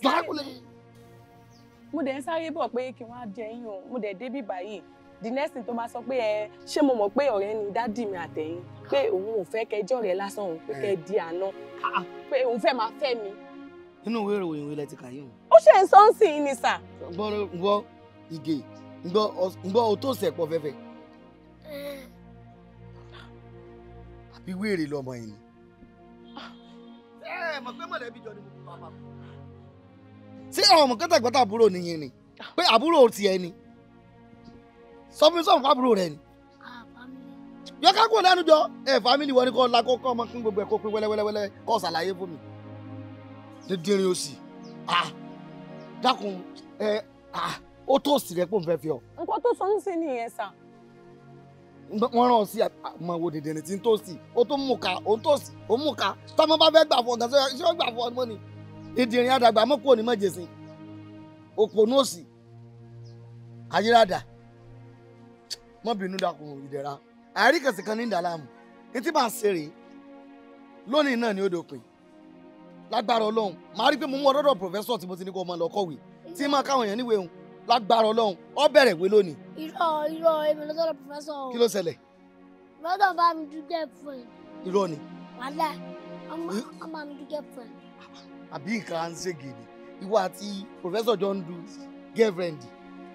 sáré bọ̀ pé kí wọ́n á jẹ yín o. Mo dẹ̀ débí báyìí. The next thing tó máa sọ pé ẹ ṣé mo mọ̀ pé ọ̀rẹ́ ni dádì mi àtẹ̀yìn pé òun ò fẹ́ kẹjọ́ rẹ̀ lásán òun pé kẹ́ di àná pé òun fẹ́ máa fẹ́ mi. Nínú ìwé ìròyìn ìwé lẹ ti kà yín o. Ó ṣe ń sọ ń sìn ní sà. Gbọ́ Ìgè gbọ́ o tó sẹ̀pọ̀ fẹ́fẹ́. Àbí wéèrè lọmọ yìí ni. Ẹ mọ̀ pé mọ̀lẹ́bí jọ ni mo bá bá. Ṣé àwọn ọmọ kẹtàgbọ́tà àbúrò nìyẹn ni? Pé àbúrò tiẹ̀ ni? Sọ fún mi sọ fún àbúrò rẹ ni. Yọ ká kúrò lẹ́nu jọ. Ẹ fámìlì wọn ni kò la kó kọ́ ọmọ kún gbogbo ẹ̀ kó pín wẹ́lẹ́wẹ́lẹ́ kó ṣàlàyé fún mi. Dídìrín òsì. Dákun ẹ ó tó sì rẹ pé òun fẹ́ fi ọ. Nǹkan tó sọ ń sìn nìyẹn sà. Wọ́n rán ọ sí àmọ́ wo dìndìnrín tí ń tó sì ó tó mú ká ó tó sì ó mú ká tọ́mọ bá fẹ́ gbà fún ọ̀gá ṣé ó gbà fún ọmọ ni dídìrín àdàgbà mọ́ kúrò ní mọ́jèsìn. Òpònú òsì ayérádà mọ́ bínú dákun Ìdẹ̀ra àríkàsí kan ní ìdàlámù ní tí màá ṣe rèé lónìí náà ni ó dópin lágbára Ọlọ́run màá rí pé mo mú ọdọdọ pòfẹ́sọ̀ tí mo ti ní kó o máa lọ kọ̀wé tí máa káwọn èèyàn níwèé òun lágbára Ọlọ́run ó bẹ̀rẹ̀ ìwé lónìí. Irọ́ irọ́ èmi lọ sọ́dọ̀ pòfẹ́sọ̀ o. Kí ló ṣẹlẹ̀? Pòfẹ́sọ̀ bá mi dú girlfriend. Irọ́ ni. Wàhálà ọmọ mi dú girlfriend. Àbí nǹkan à ń ṣe gèdè ìwọ àti pòfẹ́sọ̀ jọ ń du girlfriend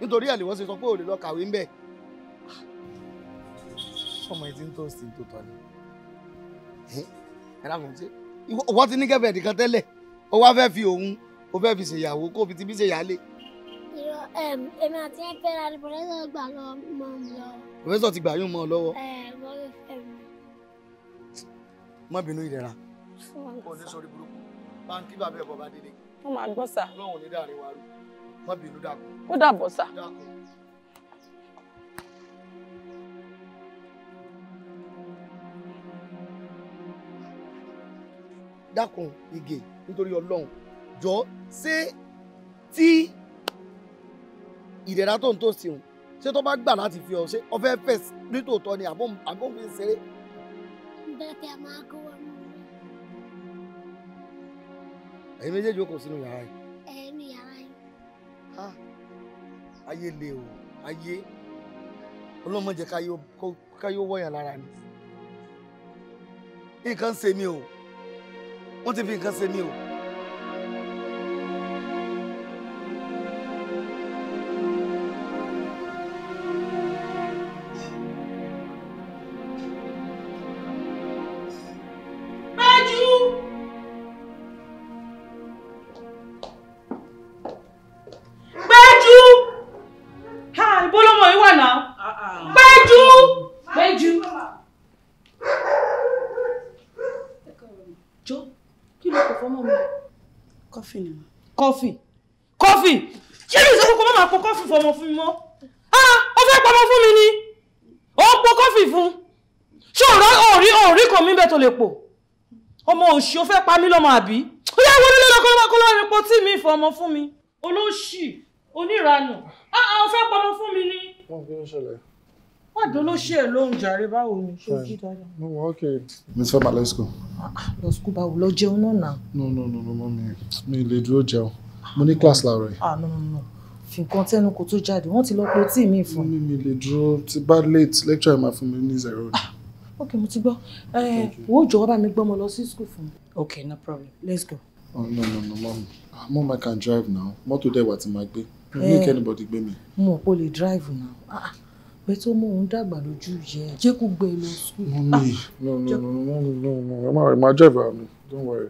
nítorí ẹ̀ lè wọ́n ṣe sọ pé ò lè lọ kàwé ńbẹ̀. Ọmọ ẹ ti ń tó sí tó tọ́ ni. Ẹ dákun ṣe ìwọ ti ní girlfriend kan tẹ́lẹ̀ o wá fẹ́ fi òun o fẹ́ fi ṣèyàwó kó fi ti bí ṣèyálé. Irọ́ èmi àti ẹ fẹ́ra ni pòfẹ́sọ̀ gbà lọ mọ́ mi lọ. Pòfẹ́sọ̀ ti gbà yín mọ́ ọ lọ́wọ́. Ẹ wọ́n lè fẹ́ mi. Má bínú Ìdẹ̀ra. Kò ní sọ rí burúkú. Báńkì bàbá ẹ̀ bọ̀ bá délé. Wọ́n máa gbọ́ sà. Ọlọ́run ò ní dàrin wa rú. Má bínú dákun. Ó dàbọ̀ sà. Dákun. Dákun Ìgè nítorí Ọlọ́run jọ ṣé tí Ìdẹ̀ra tó ń tó sí òun ṣé tó bá gbà láti fi ọ ṣé ọ fẹ́ fẹ́ nítòótọ́ ni àbó fi ń ṣeré. Bẹ́ẹ̀ fẹ́ máa kó wọn mú. Ẹ̀yin méjèèjì ó kò sínú yàrá yìí. Ẹ ní yàrá yìí. Ayé le o ayé Ọlọ́run jẹ́ káyé wọ̀nyàn lára ni. Nǹkan ṣe mí o wọ́n ti fi nǹkan ṣe mí o. Péjú! Péjú! Ha, ibo lọmọ yìí wà náà? Péjú! Péjú! Jọ, kí ló kò fọmọ mi? Kọfí ni mà. Kọfí! Kọfí! Ṣé mi sọ pé kó má máa po kọfí fọmọ fún mi mọ́? Ah! Ó fẹ́ pamọ́ fún mi ni! Ó ń po kọfí fún! Ṣé òrí kan mi bẹ́ẹ̀ tó lè pò? Ọmọ òṣì ó fẹ́ pa mí lọ́mọ àbí? Ó yá wọlé lọ́kọ́ kó lọ́ọ́ rí po tí mi fọmọ fún mi. Olóṣì oníranù. Ah! Ó fẹ́ pamọ́ fún mi ni. Wọ́n kí ló ṣẹlẹ̀? Wọ́n dún ló ṣe ẹ̀ lóhùn jàre báwo ni? Ṣé o jí dáadáa? No, okay. Miss Fema, let's go. Lọ school báwo lọ jẹun náà nà. No, mommy. Mi lè dúró jẹun. Mo ní class láàárọ̀ yìí. Ah, no. Fi nǹkan tẹ́nu kó tó jáde. Wọ́n ti lọ po tíì mi fún. Mommy, mi lè dúró tí bá late lecture máa fún mi ní zero. Ok, mo ti gbọ́. Wo jọ̀wọ́ bá mi gbọ́mọ lọ sí school fún mi. Ok, no problem. Let's go. Oh, no, mom. Mom, I can drive now. Mọ́tò dẹ̀ wà tí máa gbé. Mi ò ní kí anybody gbé mi. Mo mọ̀ pé o lè drive now. Ah, pé tó mú òun dàgbà lójú yẹ jẹ́ kó gbé e lọ school. Mommy, no, ẹ má worry, máa drive ara mi. Don't worry.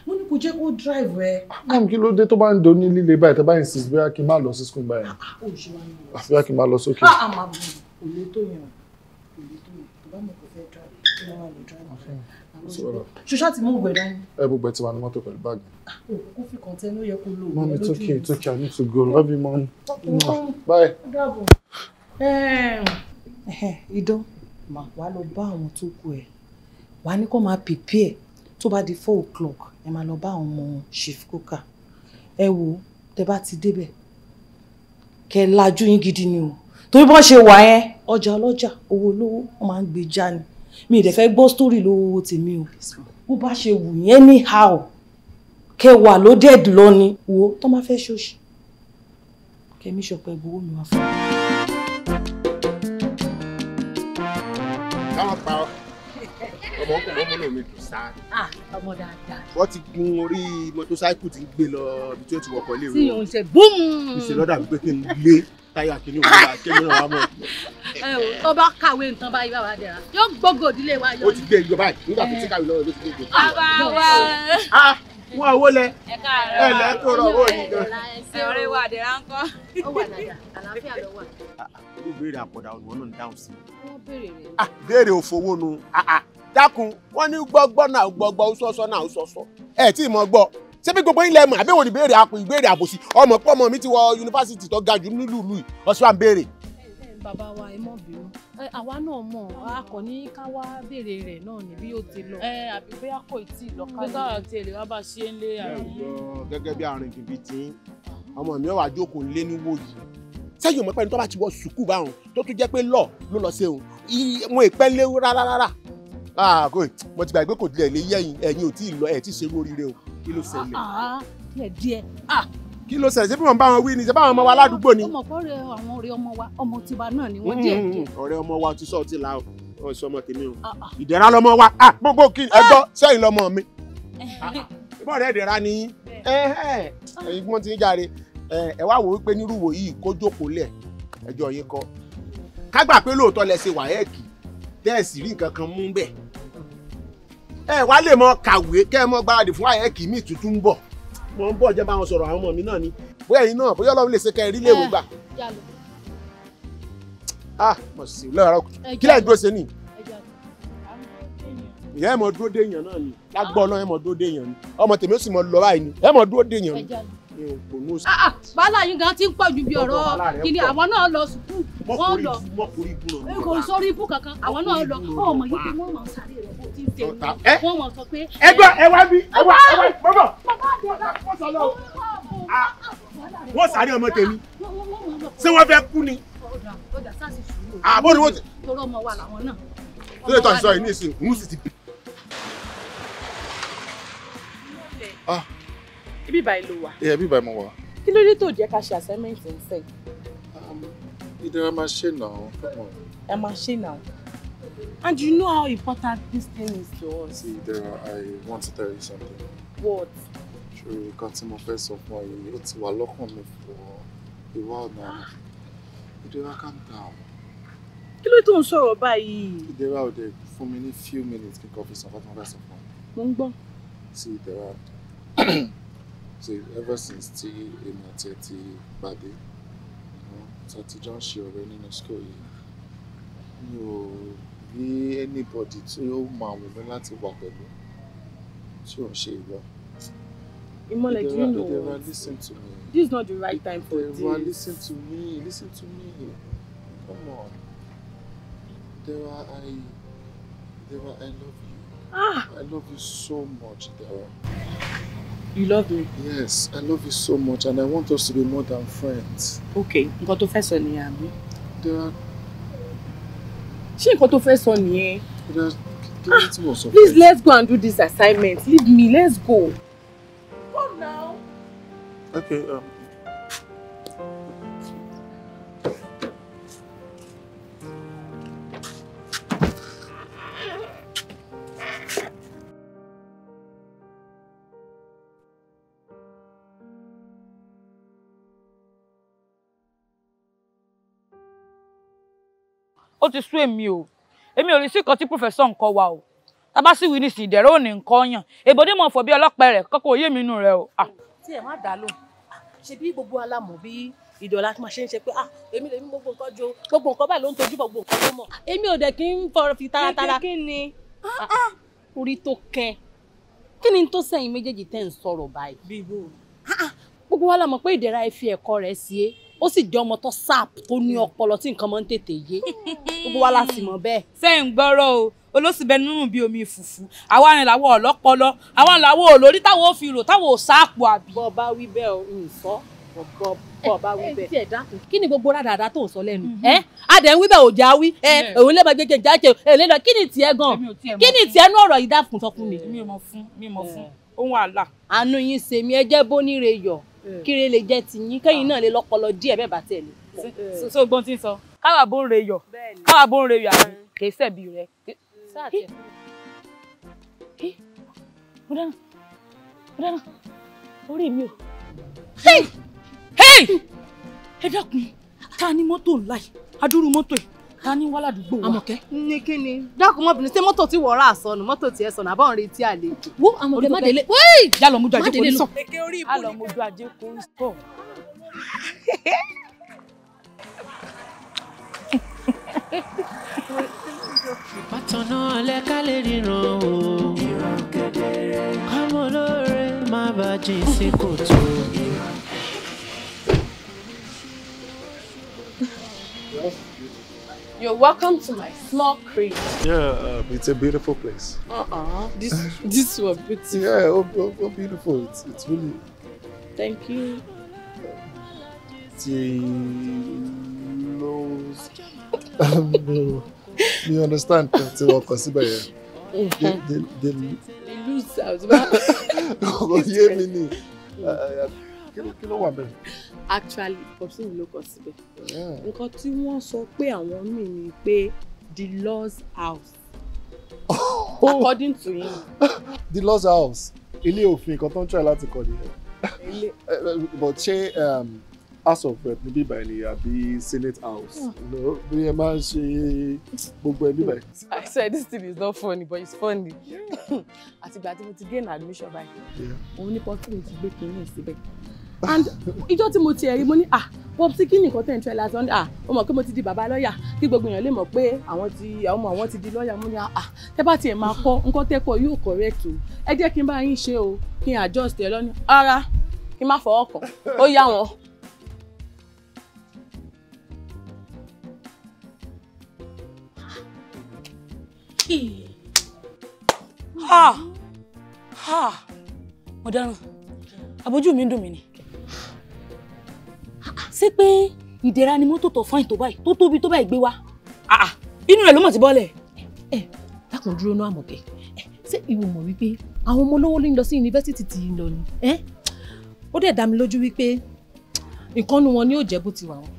Mo ní kó jẹ́ kó drive ẹ. Mom, kí ló dé tó bá ń do ní líle báyìí tó bá insist bóyá kí n má lọ sí school báyìí. Ó ṣe wá ní lọ. Bóyá kí n má lọ sókè. Ah, máa bọ̀ kò lè tó yẹn o. Kò lè tó yẹn. Tó bá mọ̀ kó fẹ́ drive, kí ló wà lè drive. Ṣoṣá ti mú ògbẹ̀ dání. Ẹ gbogbo ẹ ti wà ní mọ́tò pẹ̀lú báàgì. Òkú fi kọ̀ǹtẹ́ ló yẹ kó lò. Mom, it's okay, it's okay. I need to go. Love you, mom. Bye. Idán, wàá lọ bá àwọn tó kù ẹ̀. Wàá ní kó máa prepare tó bá di 4 o'clock ẹ máa lọ bá àwọn ọmọ Chief Coker. Ẹ wo tẹ bá ti débẹ̀ kẹ lajú yín gidi ni o. Torí bọ́n ṣe wà yẹn ọjà ọlọ́jà owó olówó wọ́n máa ń gbé já ni. Mi ì dẹ̀ fẹ́ gbọ́ story lówó tèmi o. Bó bá ṣe wù yẹn anyhow kẹ wà ló dẹ̀ lọ ni wo tó máa fẹ́ ṣòṣì. Kẹ̀mí ṣọpẹ́ gbowó mi wá fún mi. Káwọn pa ọmọ ọkùnrin ọmọ náà mi dùn sáà. Ọmọ dáadáa. Wọ́n ti gun orí mọ́tósáìkù tí ń gbé lọ ibi tí ó ti wọkọ̀ léwu. Tí òun ṣe búùmù. Ìṣe lọ́dà wípé kí n gbé táyà kí ní òun bá kí ní òun wá mọ̀. Ẹ o tó bá kàwé nǹkan báyìí bàbá dẹ̀ra yóò gbógo ìdílé wa yọ. Ó ti gbé ìjọba báyìí nígbà tó ti kàwé lọ́wọ́ ló ti gbé ìjọba. Bàbá wa. Wọ́n owó lẹ. Ẹ lẹ́ kó rọ owó yìí gan. Ọ̀rẹ́ wa àdẹ̀rà ń kọ́. Ó wà dáadáa, àlàáfíà ló wà. Irú ìbéèrè àpọ̀dà ọ̀nà náà ń dáhùn sí. Wọ́n béèrè rẹ̀. Béèrè òfowó nu. Dákun, wọ́n ní gbọ́gbọ́ náà gbọ́gbọ́ ó sọ́sọ́ náà ó sọ́sọ́. Ẹ tí ì mọ̀ gbọ́. Ṣé bí gbogbo yín lẹ mọ̀ àbẹ̀wò ní béèrè àpò ìbéèrè àbòsí? Ọmọ pọ̀ ọmọ mi ti wọ yunifásitì tó ga jù nílùú ìlú yìí. Ọ̀ṣun à ń béèrè. Bàbá wa ẹ mọ̀ bínú. Àwa náà mọ̀, a kò ní ká wá béèrè rẹ̀ náà ní bí ó ti lọ. Àbí bóyá kò tí ì lọ ká. Bí káà tiẹ̀ lè wá bá ṣe ń lé àbí. Gẹ́gẹ́ bí àrùn jìbìtì Ọmọ mi ò wá jókòó lé ní wòyí. Sẹ́yìn ọmọ pẹ́ni tó bá ti wọ sùkúù báwọn tó tún jẹ́ pé lọ ló lọ sí òun. Wọn ìpẹ́ léwu rárá rárá. Mo ti gbàgbé kò tilẹ̀ lé yẹ̀yìn, ẹ̀yin ò tí ì lọ, ẹ̀ tí ì ṣerú oríire o. Kí ló ṣẹlẹ̀? Díẹ̀. Kí ló ṣẹlẹ̀? Ṣé bí wọ́n bá wọn wí ni? Ṣé báwọn ọmọ wa ládùúgbò ni? Ọmọ kọ́ rẹ àwọn ọ̀rẹ́ ọmọ wa, ọmọ tiwa náà ni wọ́n díẹ̀ díẹ̀. Ọ̀rẹ́ ọmọ wa ti sọ ti la o, ọ̀ sọ ọmọ tèmi o. Ìdẹ̀ra lọmọ wa, gbogbo kí ẹgbọ́ sẹ́yìn lọmọ mi. Ìbọn rẹ̀ ìdẹ̀ra ni ẹ̀yin gbọ́n ti ń járe. Ẹ wá wò wípé nírúwò yìí kó jókòó lẹ̀ ẹjọ́ yín kọ́. Ká gbà pé lóòótọ́ lẹ ṣe wáyẹ́ẹ̀kì tẹ́ẹ̀sì rí nǹkan kan mú bẹ́ẹ̀. Ẹ wá lè mọ kàwé kẹ́ ẹ mọ gbáradì fún wáyẹ́ẹ̀kì míì tuntun ń bọ̀. Mo ń bọ̀ jẹ́ bá wọn sọ̀rọ̀ àwọn ọmọ mi náà ni. Bóyá ẹ̀yin náà bóyá Ọlọ́run lè ṣe kẹ́ ẹ rí léèwé gbà. Mo sì lọ́rọ̀ kí lẹ́yìn dúró ṣe ni. Ìyá ẹ̀ mọ dúró dé èèyàn náà ni. Lágbọ́ Ọlọ́run ẹ̀ mọ dúró dé èèyàn ni. Ọmọ tèmi ó sì mọ lọ báyìí ni. Ẹ̀ mọ dúró dé èèyàn ni. Wàhálà yín gan ti ń pọ̀ ju bí ọ̀rọ̀ kìíní àwọn náà lọ sùkúù wọ́n lọ kò sórí ibú kankan àwọn náà lọ ọmọ yìí pé wọ́n mọ̀ ń sáré rẹ̀ bó ti ń tẹ̀ wọ́n mọ̀ sọ pé. Ẹgbẹ́ ẹ wá bí ẹ wá ẹ wá bọ́bọ̀ wọ́n sáré ọmọ tèmi ṣé wọ́n fẹ́ kú ni. Àbọ̀ ni wọ́n ti. Torí ọmọ wa làwọn náà. Tó lè tọ́ àṣìṣọ́ yìí ní ìsìn òun sì ti bí. Ibi báyìí ló wà. Yeah, ibi báyìí mo wà. Kí ló dé tó jẹ́ ká ṣe assignment nsẹ̀? Ìdẹ̀ra máa ṣe now, come on. Ẹ máa ṣe now. And you know how important this thing is to us. See, Ìdẹ̀ra, I want to tell you something. What? Ṣé nǹkan tí mo fẹ́ sọ fún ọ yìí, ó ti wà lọ́kàn mi for a while now. Ìdẹ̀ra, calm down. Kí ló tó ń sọ̀rọ̀ báyìí? Ìdẹ̀ra ò dẹ̀ fún mi ní few minutes kí n kàn fi sọ nǹkan tí mo fẹ́ sọ fún ọ. Mo ń gbọ́. See, Ìdẹ̀ra. See, ever since tí èmi àti ẹ ti pàdé, tí a ti jọ ń ṣe ọ̀rẹ́ nínú school yìí, mi ò rí anybody tí ó máa wù mí láti wà pẹ̀lú tí ò ń ṣe ìwọ. Imole, do you know Ìdẹ̀ra, what? listen to me. This is not the right time for this. Ìdẹ̀ra, listen to me. Listen to me. Come on. Ìdẹ̀ra, I love you. I love you so much, Ìdẹ̀ra. You love me? Yes, I love you so much and I want us to be more than friends. Okay, nǹkan tó fẹ́ sọ nìyẹn àbí? Ìdẹ̀ra. Ṣé nǹkan tó fẹ́ sọ nìyẹn? Ìdẹ̀ra, kí ló tí mo sọ fún ẹ? Please, let's go and do this assignment. Leave me, let's go. Come now. Okay, Ó ti sú èmi o, èmi ò rí sí nǹkan tí pòfẹ́sọ̀ ń kọ́ wa o. Tá bá sì wí ní ìsìn ìdẹ̀rẹ́ òní nǹkan yàn èbòdì mọ̀ fọ̀ bí ọlọ́pàá rẹ̀ kọ́kọ́ òye mi inú rẹ̀ o. Tí ẹ má dá lóhùn, ṣe bí gbogbo alámọ̀ bí ìdọ̀lá máa ṣe ń ṣe pé èmi lèmi gbogbo nǹkan jo gbogbo nǹkan báyìí ló ń tojú bọ̀ gbogbo nǹkan ló mọ̀. Èmi ò dẹ̀ kí n fọ̀rọ̀ fi taratara. Kí ni? Orí tó kẹ́ kí ni tó sẹ́yìn méjèèjì tẹ́ ń sọ̀rọ̀ báyìí. Bíbó. Gbogbo wa la mọ̀ pé ìdẹ̀ra ẹ fi ẹ̀kọ́ rẹ̀ sí é ó sì jẹ́ ọmọ tó sharp tó ní ọpọlọ tí nǹkan máa ń tètè yé gbogbo wa la sì mọ̀ bẹ́ẹ̀. Sẹ́yìn gbọ́rọ̀ o, olóṣìbẹ nínú bí omi fùfú àwa ni làwọn ọlọ́pọlọ àwa làwọn olórí táwọn ò fi rò táwọn ò sáàpù àbí. Bọ́ bá wí bẹ́ẹ̀ o ń sọ bọ́ bá wí bẹ́ẹ̀. Ẹ dákun kí ni gbogbo rádàrá tó ń sọ lẹ́nu ẹ adẹ̀ ń wí bẹ́ẹ̀ ò já wí ẹ òun lè máa gbẹgẹ jáde ẹ lè lọ kí ni tiẹ̀ gan kí ni tiẹ̀ nú ọ̀rọ̀ yìí dákun sọ fún mi. Mi ò mọ̀ fún mi mọ̀ fún ohun àlà. Àánú yín ṣe mí ẹ jẹ́ bóníre yọ̀ kíre lè jẹ́ tiyín kẹ́yìn náà lè lọ́pọlọ díẹ̀ bẹ́ẹ̀ bá tẹ̀ lé. So gbọ́n tí ń sọ káwà bó ń re yọ̀ káwà bó ń re yọ̀ àbí kì í ṣẹ̀bi rẹ̀. Mo dáná mo dáná orí mi o. Ẹ dákun ta ni mọ́tò ńlá yìí adúrú mọ́tò yìí ta ni wà ládùúgbò wa. Àmọ̀kẹ́. Ní kí ni dákun mọ́bìnrin ṣé mọ́tò tí wọ́n rà sọnù mọ́tò tí ẹ sọnù àbọ̀ ń retí àlejò. Wo Àmọ̀kẹ́ má délé. Yá lọ mójú ajé kò ní sọ. Á lọ mójú ajé kò ní sọ. Ìbátan náà lẹ́ka lè ríran o. Ìran kedere. Ọmọ olóore má bàa jìn sí kòtò. You're welcome to my small crib. Yeah, it's a beautiful place. This was beautiful. Yeah, oh, beautiful. It's really. Thank you. The Lowe's. No, you understand? Tí wọ́n kọ síbẹ̀ yẹn. The Loose house. Kò yé mi ni. Kí ló wà bẹ́ẹ̀? Actually, popsi mi ló kọ síbẹ̀. Nǹkan tí wọ́n sọ pé àwọn mí ni pé the Lord's house. According to him. The Lord's house. Ilé òfin kan tó ń try láti kọ nìyẹn. But ṣé House of Rep níbí báyìí ni àbí Senate House? Bí ẹ máa ń ṣe gbogbo ẹ níbẹ̀. I said this thing is not funny, but it's funny. Àtìgbà tí mo ti gain admission báyìí, òun ní popsi mi ti gbé kinní síbẹ̀. And ìjọ́ tí mo ti ẹ̀rí mo ní ah popsi kí nìkan tẹ̀ ń tẹ́ lásán ah ó mọ̀ pé mo ti di bàbá lọ́ọ̀yà kí gbogbo èèyàn lè mọ̀ pé àwọn ọmọ àwọn ti di lọ́ọ̀yà. Mo ní ah tẹ́ bá tiẹ̀ máa kọ́ nǹkan tẹ́kọ̀ọ́ yóò correct o, ẹ jẹ́ kí n bá yín ṣe o, kí n adjust ẹ lọ́ní ara kí n má fọwọ́ kàn ó yá wọn. Ha ha, mo dáràn, àbójú mi ń dùn mí ni. Ṣé pé ìdẹ̀ra ni mọ́tò tó fáìn tó báyìí tó tóbi tó báyìí gbé wá? Inú rẹ̀ ló mọ̀ ti bọ́lẹ̀. Ẹ dákun dúró náà Àmọ̀kẹ́, ṣé ìwọ mọ̀ wípé àwọn ọmọ olówó ló ń lọ sí yunifásítì tí ń lọ ni? Ó dẹ̀ dá mi lójú wípé nǹkan nu wọn ni yóò jẹ́ bó ti wà wọn.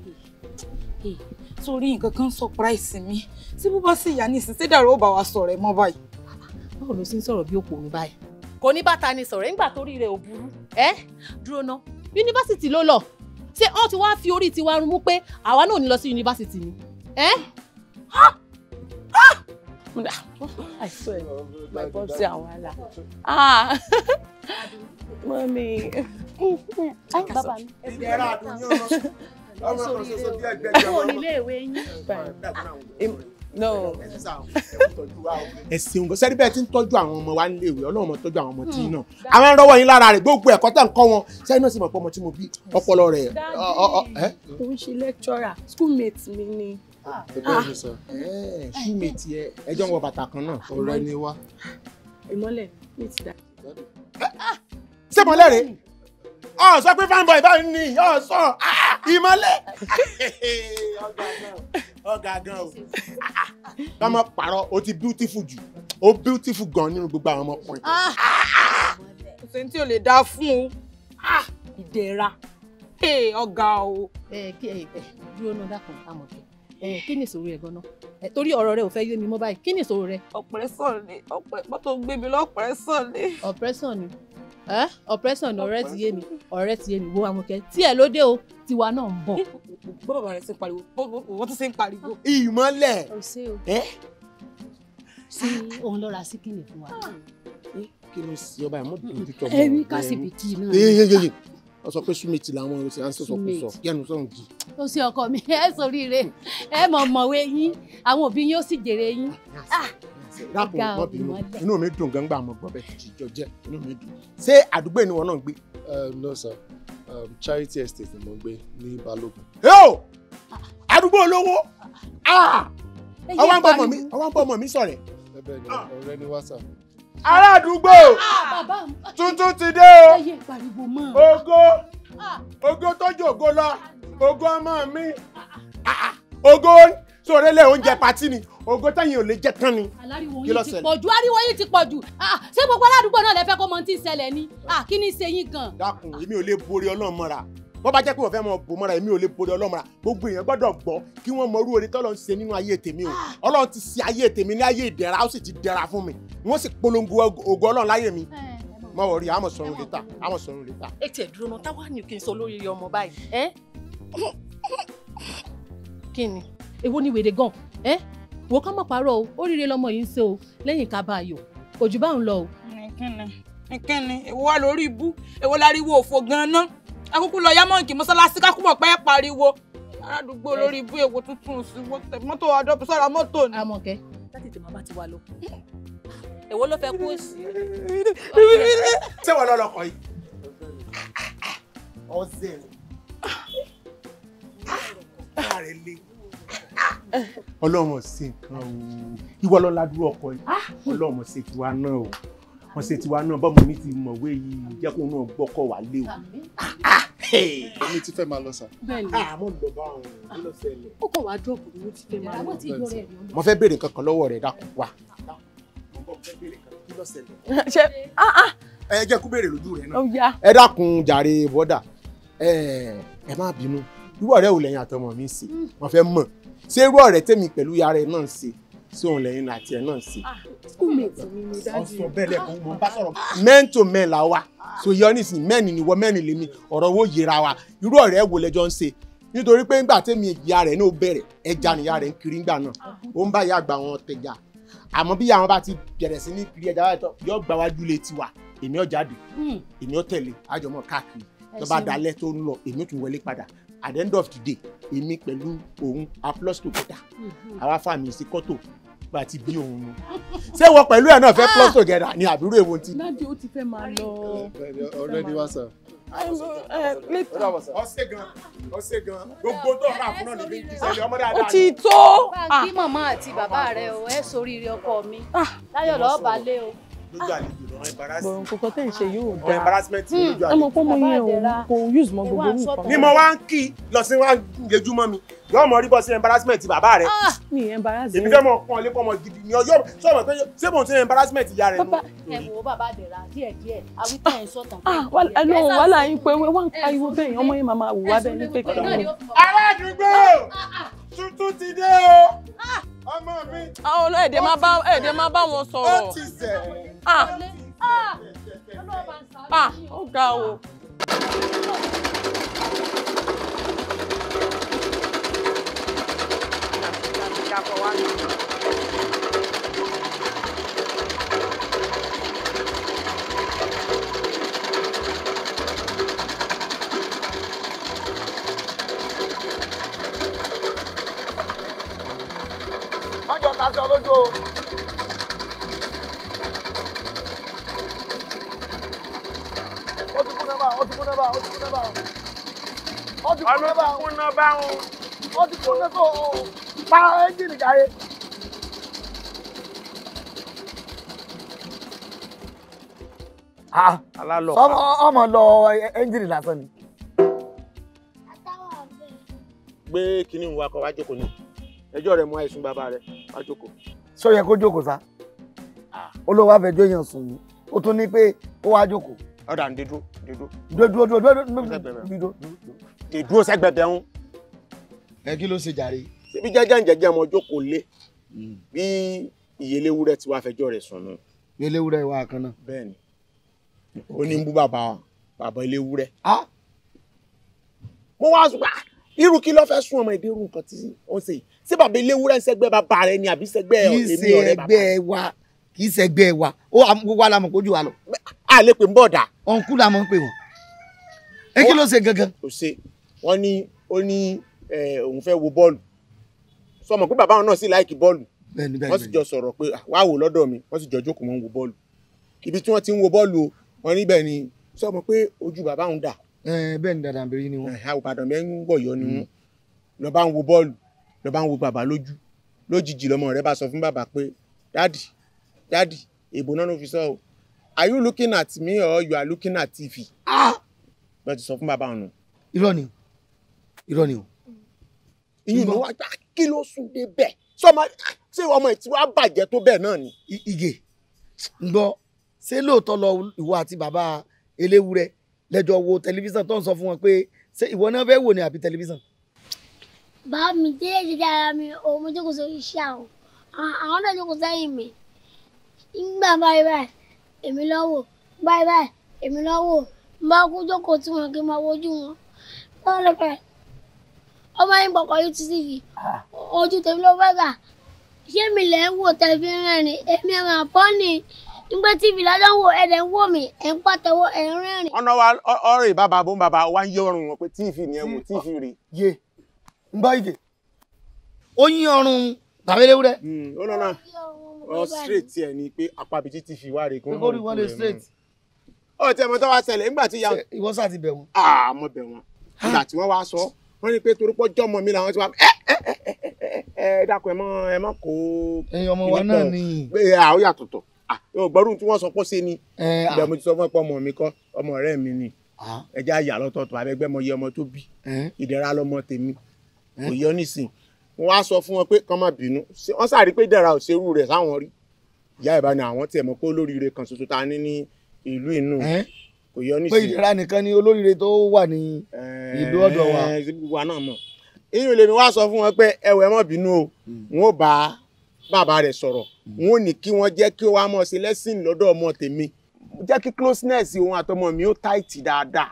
Sórí nǹkan kan surprise mi, tí bó bá sì yá nísìn ṣé dàrú ó bá wa sọ̀rọ̀ ẹ̀ mọ́ báyìí. Báwo ló ṣe ń sọ̀rọ̀ bí òpònú báyìí? Kò ní bàtà ni sọ̀rọ̀ nígbà tó rí rẹ̀ ò burú. Dúró ná, yunifásítì ló lọ, ṣé wọ́n ti wá fi orí tiwa run mú pé àwa náà ò ní lọ sí yunifásítì ni? I swear, my popsi and wahala. Ah, mommy. Bàbá mi. Ìdẹ̀ra àdùn yóò lọ. Ọmọ kan ṣoṣo bí ẹgbẹ̀jọ. Kúrò nílé ìwé yín. No. Ẹ ṣeun gan, sẹ́rí bẹ́ẹ̀ tí ń tọ́jú àwọn ọmọ wa nílé ìwé, Ọlọ́run máa tọ́jú àwọn ọmọ tí náà. Àwọn ń rọ́wọ́ yín lára rẹ̀, gbogbo ẹ̀kọ́ tẹ̀ ń kọ́ wọn. Sẹ́yìn náà sì mọ̀ pé ọmọ tí mo bí ọpọlọ rẹ̀. Ó ń ṣe lecturer, schoolmate mi ni. Schoolmate yẹ, ẹjọ́ ń wọ bàtà kan náà. Ọ̀rẹ́ ni wá. Ìmọ́lẹ̀ mi ti dà. Ṣé ìmọ́lẹ̀ rèé? Ọ̀ sọ pé fanboy báyìí ni ọ̀ sọ ìmọ́lẹ̀. Ọ̀gá gan o. Ká má parọ́, o ti beautiful jù, o beautiful gan nínú gbogbo àwọn ọmọkùnrin. Kò sẹ́ni tí ò lè dá fún o. Ìdẹ̀ra. Ọ̀gá o. Dúró náà dákun Àmọ̀kẹ́, kí ni ìṣòro ẹ gan-an? Torí ọ̀rọ̀ rẹ ò fẹ́ yé mi mọ́ báyìí, kí ni ìṣòro rẹ? Ọ̀pẹ̀rẹ̀sàn ni, mọ́tò gbé mi lọ́pẹ̀rẹ̀sàn ni. Ọ̀pẹ̀rẹ̀sàn ni. Ọ̀pẹ̀rẹ̀sàn ni, ọ̀rẹ́ ti yé mi, ọ̀rẹ́ ti yé mi. Wo Àmọ̀kẹ́, tí ẹ ló dé o, tiwa náà ń bọ̀. Bó bàbá rẹ̀ ṣe ń pariwo, wọ́n tún ṣe ń pariwo. Ìmọ́lẹ̀. Ṣé òun lọ ra síkìnì fún wa? Kí ló ṣe ọba ìmọ̀ dùn títọ́ mọ́? Ẹ̀rí kásìbìtì náà. Wọ́n sọ pé súnmẹ́tì làwọn ọ̀sẹ̀ à ń sọ̀sọ̀ kù sọ, yẹnu sọ̀rùn jì. Ó ṣe ọkọ mi, ẹ soríire, ẹ mọ̀ mọ̀wé yín, àwọn òbí yín ó sì jèrè yín. Dákun mọ́ bínú, inú mi dùn gangba àmọ́ gbọ́ bẹ́ẹ̀ ti jọ jẹ́, inú mi dùn. Ṣé àdúgbò ni wọn náà ń gbé? No sir, Charity Estate ni mo ń gbé ní Balógun. Àdúgbò olówó! Ọwọ́ ń bọ̀ ọmọ mi sọ̀rẹ́. Bẹ́ẹ̀ ni, ọ̀rẹ́ ni wá sà. Ará àdúgbò tuntun ti dé o. Ògo ògo tọ́jú ògo lọ, ògo ọmọ mi, ògo sọ̀rọ̀ ilé oúnjẹ patí ni, ògo táyìn ò lè jẹ tán ni. Aláriwo yín ti pọ̀jù, ariwo yín ti pọ̀jù. Ṣé gbogbo aládùúgbò náà lè fẹ́ kó mọ tí ń ṣẹlẹ̀ ni? Kí ni ṣe yín gan? Dákun, èmi ò lè borí Ọlọ́run mọ́ra. Bó bá jẹ́ pé wọ́n fẹ́ mọ bò mọ́ra, èmi ò lè borí Ọlọ́run mọ́ra. Gbogbo èèyàn gbọ́dọ̀ gbọ́ kí wọ́n mọ irú oore tọ́lọ́run ṣe nínú ayé tèmi o. Ọlọ́run ti ṣe ayé tèmi ní ayé ìdẹ̀ra, ó sì ti dẹ̀ra fún mi. Wọ́n sì polongo ògo Ọlọ́run láyé mi. Má wọrí, àmọ̀ sọ̀run létà, àmọ̀ sọ̀run létà. Ẹ tiẹ̀ dúró náà, táwa ni kí n sọ lórí ọmọ báyìí. Kí ni? Èwo ni wèrè gan? Wò ká má parọ́ o, oríire lọmọ yìí ń ṣe o, lẹ́yìn ká bá a yọ̀, kò jù báun lọ o. Kíni, èwo wà lórí ibú, èwo láriwo òfò gan-an? Akúkú lọ yámọ̀ǹkì mọ́sálásí kákú mọ̀ pé pariwo. Aládùúgbò lórí ibú èwo tuntun sí mọ́tò adọ́pù sára mọ́tò ni. Àmọ̀kẹ́, láti tètè máa bá ti wá lọ. Èwo ló fẹ́ kú òsì? Ṣé wọ́n lọ lọkọ̀ yìí? Ọ̀sẹ̀ rẹ̀ le. Ọlọ́run ṣe nǹkan o, ìwọ lọ ládùúrọ̀ ọkọ yìí. Ọlọ́run ṣe tiwa náà o, wọ́n ṣe tiwa náà, bọ́mọ mi ti mọ̀wé yìí, jẹ́ kó náà gbọ́kọ̀ wá lé o. Èmi ti fẹ́ máa lọ sà. Bẹ́ẹ̀ni. Àmọ́ lọ bá òun kí ló ṣẹlẹ̀. Ó kàn wá drop ni ó ti fẹ́ máa lọ. Mo fẹ́ béèrè nǹkan kan lọ́wọ́ rẹ̀, dákun wá. Ṣé ẹ jẹ́ kó béèrè lójú rẹ̀ náà. Ó yá. Ẹ dákun jàre bọ́dà, ẹ má bínú. Irú ọ̀rẹ́ wo lẹ́yìn àtọmọ mi ń ṣe? Wọ́n fẹ́ mọ̀. Ṣé irú ọ̀rẹ́ tèmi pẹ̀lú yàrá ẹ̀ náà ń ṣe? Ṣé òun lẹ́yìn àti ẹ̀ náà ń ṣe? Schoolmate mi ni dájú. Ọ̀sọ̀ bẹ́ẹ̀ lẹ́kọ̀ọ́ mo ń bá sọ̀rọ̀. Men to men la wa. So yọ nísìnyí men ni wọ́n men lèmi, ọ̀rọ̀ wo yẹra wa. Irú ọ̀rẹ́ wo lẹ́jọ́ ń ṣe? Nítorí pé ńgbà tèmi ìyá rẹ̀ náà bẹ̀rẹ̀, ẹja nìyá rẹ̀ ń kiri ńgbà náà. Ó ń bá ìyá àgbà wọn tẹja. Àmọ́ bí àwọn bá ti bẹ̀rẹ̀ sí ní kiri ẹja báyìí tán, yóò gbà wájú lé tiwa. Èmi ó jáde, èmi ó tẹ̀lé, àjọmọ̀ káàkiri. Tó bá dalẹ̀ tó ń lọ, èmi ó tún wọlé padà. At the end of the day, èmi pẹ̀lú òun a plus together. Àwa fàmì sí kọ́tò bá ti bí òun mu. Ṣé wọ́n pẹ̀lú ẹ̀ náà fẹ́ plus together ni àbúrò èwo ti? Dájú ó ti fẹ́ máa lọ. Ọ̀rẹ́ ni wá sà. Ọ̀sẹ̀ gan, ọ̀sẹ̀ gan, gbogbo tó rà fún náà níbi ìṣẹ̀lẹ̀ ọmọ dáadáa. Ó ti tó. Bá ń kí màmá àti bàbá rẹ o, ẹ soríire ọkọ mi. Láyọ̀ lọ́ọ́ bá lé o. Lójú àlejò lọ́rọ̀ embarrassment. Bọ̀rọ̀ nǹkan tẹ́ ń ṣe yóò dáa. Embarrassment lójú àlejò. Ẹ mọ̀ pé ọmọ yẹn ò kò use mọ gbogbo nǹkan. Ni mo wá ń kí lọ sí wá ń lejú mọ́ mi. Yóò mọ rí bọ́ sí embarrassment bàbá rẹ̀. Mi embarrass. Èmi fẹ́ mọ pọ́n lé pọ́nmọ gidi ni ọjọ́ sọ̀rọ̀ pé ṣé mò ń ṣe embarrassment ìyá rẹ̀ nù. Ẹ wo bàbá Àdẹ̀rà díẹ̀ díẹ̀, awítọ̀ ẹ̀ ń sọ̀tàn. Ẹnu wàhálà yín pé wọ́n ń pariwo bẹ́ẹ̀ yẹn, ọmọ yẹn máa wù wá bẹ́ẹ̀ ní pé kí ni. Aládùúgbò tuntun ti dé o. Ọmọ mi. Àwọn ẹ̀dẹ̀ máa bá wọn sọ̀rọ̀. Ó ti sẹ̀. Ó ga o. Má jọ ta sí ọ lójú o. Ó ti kú nọ́mbà, ó ti kú nọ́mbà, ó ti kú nọ́mbà. Ó ti kú nọ́mbà. Ó ti kú nọ́mbà o. Ó ti kú nọ́mbà o. Pa ẹ́ńjìnì jàre. Alálọ̀. Ọmọ lọ ẹ́ńjìnì lásán ni. Gbé kinní wa kọ wá jókòó ni. Ẹjọ́ rẹ̀ mú àìsùn bàbá rẹ̀ wá jókòó. Ṣé ó yẹ kó jókòó sá? Olówó àfẹjọ́ yẹn sùn mí. Ó tún ní pé kó wá jókòó. Ọ̀dà ń dédúró dédúró. Dúró dúró dúró dúró. Dédúró sẹ́gbẹ̀bẹ̀ ń. Ẹ kí ló ṣe jàre? Ṣebí jẹ́jẹ́ ń jẹ́jẹ́ ọmọ jókòó lé bí ìyẹlẹ́wúrẹ́ ti wá fẹjọ́ rẹ̀ sùn nù. Ìyẹlẹ́wúrẹ́ wa kan náà. Bẹ́ẹ̀ni, ó ní ń bú bàbá bàbá eléwúrẹ́. Mo wá sùn irú kí ló fẹ́ sún ọmọ ìdí irú nǹkan tí ó ń ṣe yìí? Ṣé bàbá eléwúrẹ́ ń ṣẹgbẹ́ bàbá rẹ ni àbí ṣẹgbẹ́ èmi ọ̀rẹ́ bàbá? Kì í ṣe ẹgbẹ́ wa, kì í ṣe ẹgbẹ́ wa, ó gbogbo wa la mọ̀ kójú wa lọ. A lè pè ń bọ̀dà. Ọ̀nkú la mọ̀ ń pè wọ́n. Ẹ kí ló ṣe gangan? Kò ṣe, wọ́n ní ó ní òun fẹ́ wo bọ́ọ̀lù. Sọmọ pé bàbá wọn náà sì láìkì bọ́ọ̀lù. Wọ́n sì jọ sọ̀rọ̀ pé wá wò lọ́dọ̀ mi, wọ́n sì jọ jókòó wọn wo bọ́ọ̀lù. Ibi tí wọ́n ti ń wo bọ́ọ̀lù o, wọ́n níbẹ̀ ni sọmọ pé ojú bàbá òun dà. Bẹ́ẹ̀ ni dàdà àbẹ̀rẹ̀ ni wọ́n. Ìbàdàn bẹ́ẹ̀ ń wọ̀yọ́ ni wọ́n. Lọ bá ń wo bọ́ọ̀lù, lọ bá ń wo bàbá lójú. Lójijì lọmọ rẹ̀ bá sọ fún bàbá pé dádì, dádì, èbó náà ló fi sọ o. Are you looking at me or you are looking at TV? Bẹ́ẹ̀ ti sọ fún bàbá ọ̀nà. Irọ́ ni, irọ́ ni o. Ìyún ló wá gbà kí ló sún dé bẹ́ẹ̀? Ṣé ọmọ ìtí wàá bàjẹ́ tó bẹ́ẹ̀ náà ni? Ìgè, ń gbọ́, ṣé lóòótọ́ lọ ìwọ àti bàbá eléwúrẹ́ lẹ́jọ́ wo tẹlifíṣàn tó ń sọ fún wọn pé ṣé ìwọ náà fẹ́ wò ni àbí tẹlifíṣàn? Bàbá mi délé dídá ara mi, òun mo jókòó sórí iṣẹ́ àwọn. Àwọn náà jókòó sẹ́yìn mi. Nígbà báyìí báyìí, èmi lọ wò. Báyìí báyìí, èmi lọ wò. Mo bá kú jókòó tí wọn kí n máa wojú wọn. Báwo ló fẹ́? Ọmọ yín pọ̀pọ̀ yóò ti síbi. Ojú tèmi ló fẹ́ gbà. Ṣé mi lẹ̀ ń wò tẹ̀fí rẹ́rìn? Èmi ẹ̀rọ àpọ́ ni. Nígbà tí ìbí lájọ́ ń wò ẹ̀dẹ̀ ń wò mí, ẹ̀ ń pàtẹ́wọ́, ẹ̀ ń rẹ́rìn. Ọ̀nà wa ọ̀rẹ́ bàbá bó ń bàbá wa ń yọ ọrùn wọn pé tíìfì ni ẹ wò tíìfì rè. Yé, ń bá Ìgè. Ó yín ọrùn bàbá eléwúrẹ́. Ó lọ́nà ọ straight ẹ̀ ni pé apá ibi tí fi wá rè kó mọ̀ kó wọ́n lè straight. Ó ti ẹ̀mọ́ tó wá ṣẹlẹ̀ nígbà tí ya. Ìwọ sá ti bẹ̀ wọ́n. Mo bẹ̀ wọ́n. Nígbà tí wọ́n wá sọ, wọ́n ní pé torí pọ́ jọ́mọ mi làwọn ti wá ẹ dákun ẹ mọ́ kó. Ẹyin ọmọ wa náà ni. Ó yàtọ̀tọ̀. Gbọ́dún tí wọ́n sọ pọ́ sí ni. Ìgbà mo ti sọ fún ẹ pé ọmọ mi kọ́, ọmọ ọ̀rẹ́ mi ni. Ẹja yà lọ́tọ̀ọ̀tọ̀ abẹ́gbẹ́ mọ iye ọmọ tó bí. Ìdẹ̀ra lọmọ tèmi. Kò yọ nísìn. Wọ́n wá sọ fún wọn pé kán má bínú. Wọ́n sáré pé Ìdẹ̀ra ò ṣerú rẹ̀ sáwọn rí. Ìyá ìbá ni àwọn tiẹ̀ mọ̀ pé olóríire kan ṣoṣo ta ní ní ìlú inú. Kò yọ nísìn. Pé Ìdẹ̀ra nìkan ni olóríire tó wà ní ìlú ọ̀dọ̀ wa. Wa náà mọ̀. Ìyún lèmi wá sọ fún wọn pé ẹ wò ẹ má bínú o. Wọn ò bá bàbá rẹ̀ sọ̀rọ̀. Wọn ò ní kí wọ́n jẹ́ kí ó wá mọ̀ sí lẹ́sìn lọ́dọ̀ ọmọ tèmi. Jẹ́ kí closeness òun àtọmọ mi ó tight dáadáa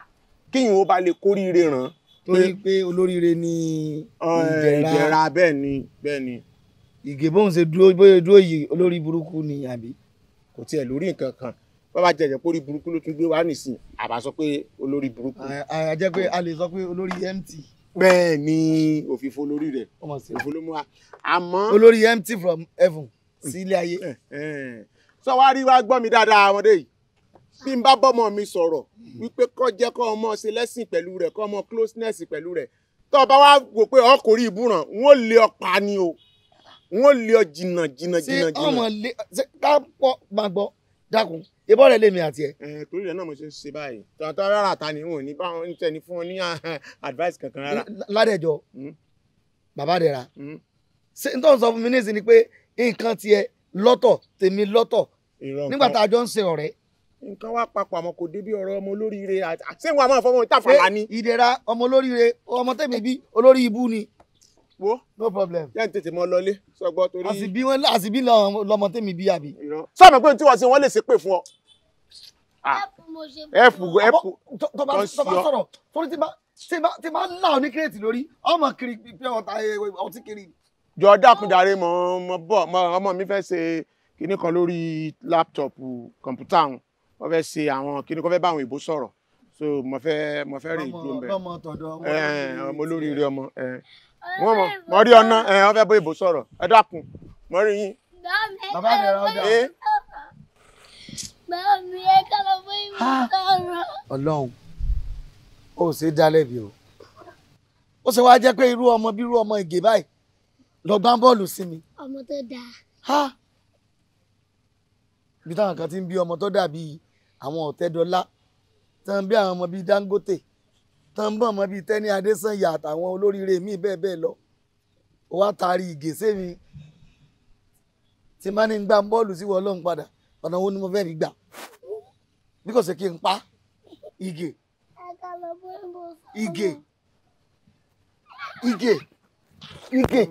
kíyìn ó bá lè kóríire ràn. Torí pé olóríire ni Ìdẹ̀ra. Bẹ́ẹ̀ ni bẹ́ẹ̀ ni. Ìgè bóun ṣe dúró bóyá dúró yìí olórí burúkú ni àbí. Kò tiẹ̀ lórí nǹkan kan bàbá jẹjẹ pé orí burúkú ló tún gbé wá nísìn àbá sọ pé olórí burúkú. A jẹ́ pé a lè sọ pé olórí empty. Bẹ́ẹ̀ ni òfìfo lórí rẹ̀ òfìfo ló mú wa àmọ́. Olórí empty from heaven sí ilé ayé. Sọ wá rí wá gbọ́ mi dáadáa ọmọdé yìí. Bí n bá bọ́mọ mi sọ̀rọ̀ wípé kó jẹ́ kó ọmọ ṣe lẹ́sìn pẹ̀lú rẹ̀ kó ọmọ closeness pẹ̀lú rẹ̀ tó o bá wá wò pé ọkùnrin ìbúràn n ó lé ọ pa ni o n ó lé ọ jìnnà jìnnà jìnnà jìnnà. Ṣé ọmọ lé ṣe ká pọ̀ máa gbọ́ dákun ìbọn rẹ̀ lèmi àti ẹ̀. Torí rẹ̀ náà mo ṣe ń ṣe báyìí tọ́tọ́ rárá ta ni wọn ò ní bá wọn ń tẹni fún wọn ní advice kankan rárá. Ládẹjọ bàbá rẹ̀ ra ṣé n tó ń sọ fún mi nísìnyí ni pé nǹkan tiẹ̀ lọ́tọ̀ tèmi lọ́tọ̀ nígbà tá a jọ ń ṣe ọ̀rẹ́. Nǹkan wá papọ̀ àmọ́ kò débi ọ̀rọ̀ ọmọ olóríire àti ṣé wọn a máa fọwọ́ ìtàfàlà ni. Ìdẹ̀ra ọmọ olóríire ọmọ tẹ̀mí bí olórí ibú ni. Wo no problem. Yẹn tètè mọ lọlé sọgbọ torí. Àsìbí wọn àsìbí lọmọ tẹ̀mí bí àbí. Sọ́ọ̀mù pé tí wọ́n ṣe wọ́n lè ṣépè fún ọ. Ẹ̀fù ẹ̀fù tó bá sọ̀rọ̀ torí tí bá là ọ ní kírètì lórí ọmọ kiri pé ọtí kiri. Jọ dákun jàre mọ bọ ọmọ mi fẹ́ ṣe kinní kan lórí láptọ̀pù kọ̀ǹpútà òun. Wọ́n fẹ́ ṣe àwọn kinní kan fẹ́ bá àwọn ìbò sọ̀rọ̀ so mo fẹ́ rìn ìdúró mbẹ. Ọmọ olóríire ọmọ wọ́n mọ̀ mọ̀ rí ọ̀nà wọ́n fẹ́ bó ìbò sọ̀rọ̀ ẹ dákun mọ̀ rí yín. Bàbá rẹ̀ ra ọjà. Bàbá ẹ ká lọ fún ìbò sọ̀rọ̀. Ọlọ́run ó ṣe é dá lẹ́bi o ó ṣe wá jẹ́ pé irú ọmọ bí irú ọmọ Ìgè báyìí lọ gbá bọ́ọ̀lù sí mi. Ọmọ tó dáa. Ibi táwọn kan ti ń bí ọmọ tó dàbí àwọn Ọ̀tẹ́dọ́lá tán bí àwọn ọmọ bíi Dangote tán bọ̀ ọmọ bíi Tẹ́ni Adésànyà àtàwọn olóríire míì bẹ́ẹ̀ bẹ́ẹ̀ lọ. Ó wá taari Ìgè sẹ́mi tí má ní gbá bọ́ọ̀lù sí wọ́n lọ́hùn padà ọ̀nà wo ni mo fẹ́ rí gbà bí kò ṣe kí n pa Ìgè Ìgè Ìgè Ìgè.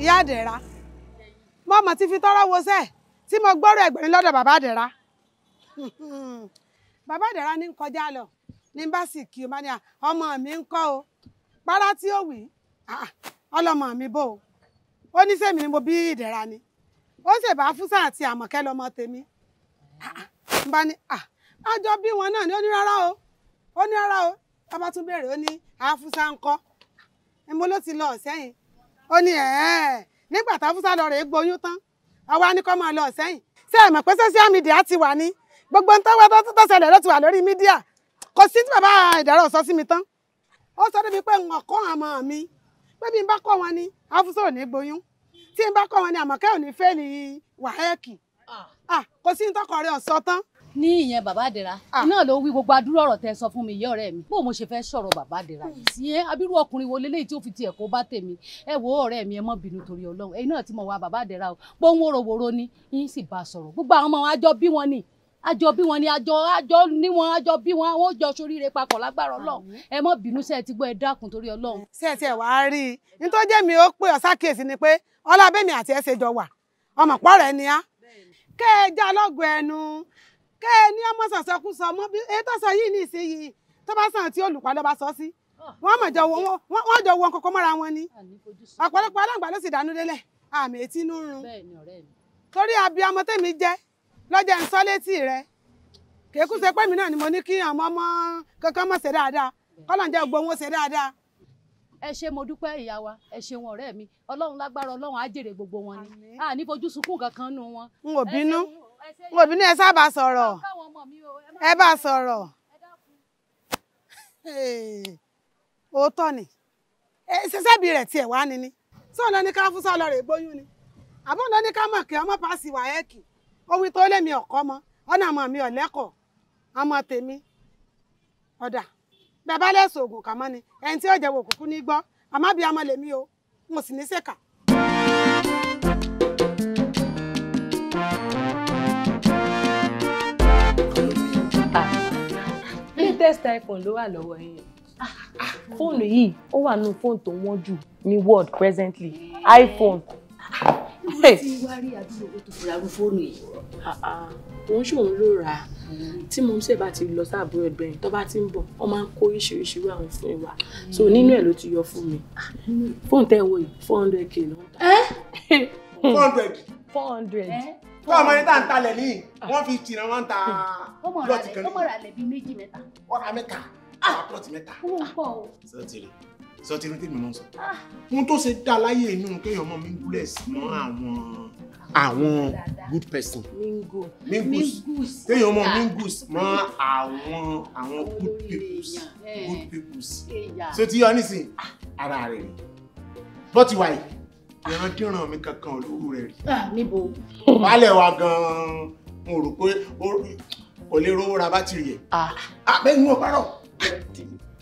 Ìyá Àdẹ̀ra mo mọ̀ ti fi tọ́rọ́ wo sẹ́ẹ̀ tí mo gbọ́rọ̀ ẹgbẹ̀rin lọ́dọ̀ bàbá Àdẹ̀ra. Bàbá Ìdẹ̀ra ní kọjá lọ ní bá sì kí o bá ní ọmọ mi ń kọ́ o párá tí ó wì ọlọ́mọ mi bò ó. Ó ní sẹ́mi ni mo bí Ìdẹ̀ra ni. Ó sì bá Fúsà àti Àmọ̀kẹ́ lọ́mọ tèmi. N bá ní àjọ bí wọn náà ni. Ó ní rárá o, ó ní rárá o. Bàbá tún béèrè, ó ní Àfúsà ń kọ́. Mo ló ti lọ sẹ́yìn. Ó ní nígbà táfúsà lọ rèé gboyún tán, àwa ní kó máa lọ sẹ́yìn. Ṣé ẹ mọ̀ pé social media ti wà ní gbogbo ń tọ́wọ́ tó ṣẹlẹ̀ ló ti wà lórí mídíà. Kò sí tí bàbá Ìdẹ̀ra sọ sí mi tán. Ó sọ débi pé n ò kọ́ àmọ́ mi, pé bí n bá kọ́ wọn ni Àfúsà ò ní gboyún, tí n bá kọ́ wọn ni Àmọ̀kẹ́ ò ní fẹ́ẹ̀lì wàhẹ́ẹ̀kì. Kò sí tọkọ rẹ̀ ọ̀sọ́ tán. Ní ìyẹn bàbá Ìdẹ̀ra náà ló wí gbogbo adúrò ọ̀rọ̀ tẹ́ sọ fún mi ìyá ọ̀rẹ́ mi. Bó mo ṣe fẹ́ sọ̀rọ̀ bàbá Ìdẹ̀ra yìí sí ẹ abirú ọkùnrin wo leléyìí tí ó fi tiẹ̀ kó bá tèmi. Ẹ wo ọ̀rẹ́ mi, ẹ má bínú torí Ọlọ́run. Ẹ̀yin náà tí mo wá bàbá Ìdẹ̀ra o pé ń wòròwòro ni yín sì bá sọ̀rọ̀. Gbogbo àwọn ọmọ wọn àjọ bí wọn ni, àjọ bí wọn ni, àjọ ní wọn, àjọ bí wọn, àwọn jọ soríire papọ̀ lágbára Ọlọ́run. Ẹ má bínú, ṣé ẹ ti gbọ́, ẹ dákun torí Ọlọ́run. Ṣé ẹ tiẹ̀ wá rí i ní tó jẹ́ mi ó pé ọ̀sákèsí ni pé ọlábẹ́mi àti ẹ̀ ṣe jọ wà, ọmọ pọ̀ rẹ̀ ni á. Kẹ́ ẹ já lọ́gọ̀ ẹnu, kẹ́ ẹ ní ọmọ sọ̀sọ́kúsọ mọ́ bí èyí tó sọ yìí ní ìsinyìí tó bá sàn tí olùpàá ló bá sọ sí, wọ́n mọ̀ jọ wọ́n kọ́kọ́ mọ́ra wọn ni. Ọ̀pọ̀lọpọ̀ aláǹgbá ló sì dánú délẹ̀ àmì etí inú run. Torí abiyamọ tèmi jẹ́ lọ́jọ́ ń sọ létí rẹ̀. Kèékú ṣe pé mi náà ni mo ní kí àwọn ọmọ kankan mọ̀ ṣe dáadáa, kọ́lọ̀ ń jẹ́ gbogbo wọn ṣe dáadáa. Ẹ ṣé mo dúpẹ́ ìyá wa, ẹ ṣeun ọ̀rẹ́ mi. Ọlọ́run lágbára Ọlọ́run á jèrè gbogbo wọn ni, a ní fojú sunkún kankan nù wọn. N ò bínú, n ò bínú, ẹ sábà sọ̀rọ̀, ẹ bá sọ̀rọ̀. Òótọ́ ni ṣẹṣẹ́bí rẹ̀ tiẹ̀ wá ni ni sóun lọ ní ká fún sọ́ọ́ lọ rè gbóyún ni, àbọ̀n lọ ní ká mọ̀ kí ọmọ pàṣẹ wáyẹ́kì. Ohun tó lé mi ọ̀kọ́ mọ́ ọ̀nà àmọ́ mi ọ̀lẹ́kọ̀ọ́ ọmọ tèmi ọ̀dà bẹ́ẹ̀ bá lẹ́sọ̀ ògùn kà mọ́ ni ẹni tí ó jẹ́wọ́ òkùnkùn ní gbọ́, àmọ́ bí ọmọ lèmi o, mo sì ní ṣèkà. Latest iPhone ló wà lọ́wọ́ yín. Fóònù yìí ó wà nínú fóònù tó wọ́n jù ní world presently, iPhone. Níbo tí wàá rí àdúgbò owó tó fi ra irú fóònù yìí? Òun ṣòun ló rà á. Tí mo ń ṣe bá ti lọ sáàbúrò ẹgbẹ̀rin tó bá ti ń bọ̀, wọ́n máa ń kó oríṣiríṣi irú àwọn fún wa. So nínú ẹ̀ ló ti yọ fún mi. Fóònù tẹ́ ẹ wò yìí 400k ló ń tà. 400. 400. Tó ọmọ yẹn tá à ń talẹ̀ ní 150 náà wọ́n ń ta plọ̀tì kan ní. Ọmọ rà lẹ̀ bíi méjì mẹ́ta. Ọ̀rà mẹ́ta. Plọ̀tì mẹ́ta. Owó ń pọ̀ o. Sọ́tìrì sọ́tìrì tèmi mọ́ sọ. Ohun tó ṣe dá láyé inú kéèyàn mọ́ minguless mọ́ àwọn good person. Mingus. Kéèyàn mọ́ mingus mọ́ àwọn good peoples. Good peoples. Ṣé ti yọ nísìn? Ara rẹ̀ ni. Bọ́tì wáyé, ìrandíran mi kankan olóru rẹ̀ rí. Níbo? Baálẹ̀ wa gan-an, mo rò pé kò lè rówó ra bátìrì ẹ̀. Bẹ́ẹ̀ ni mo parọ́.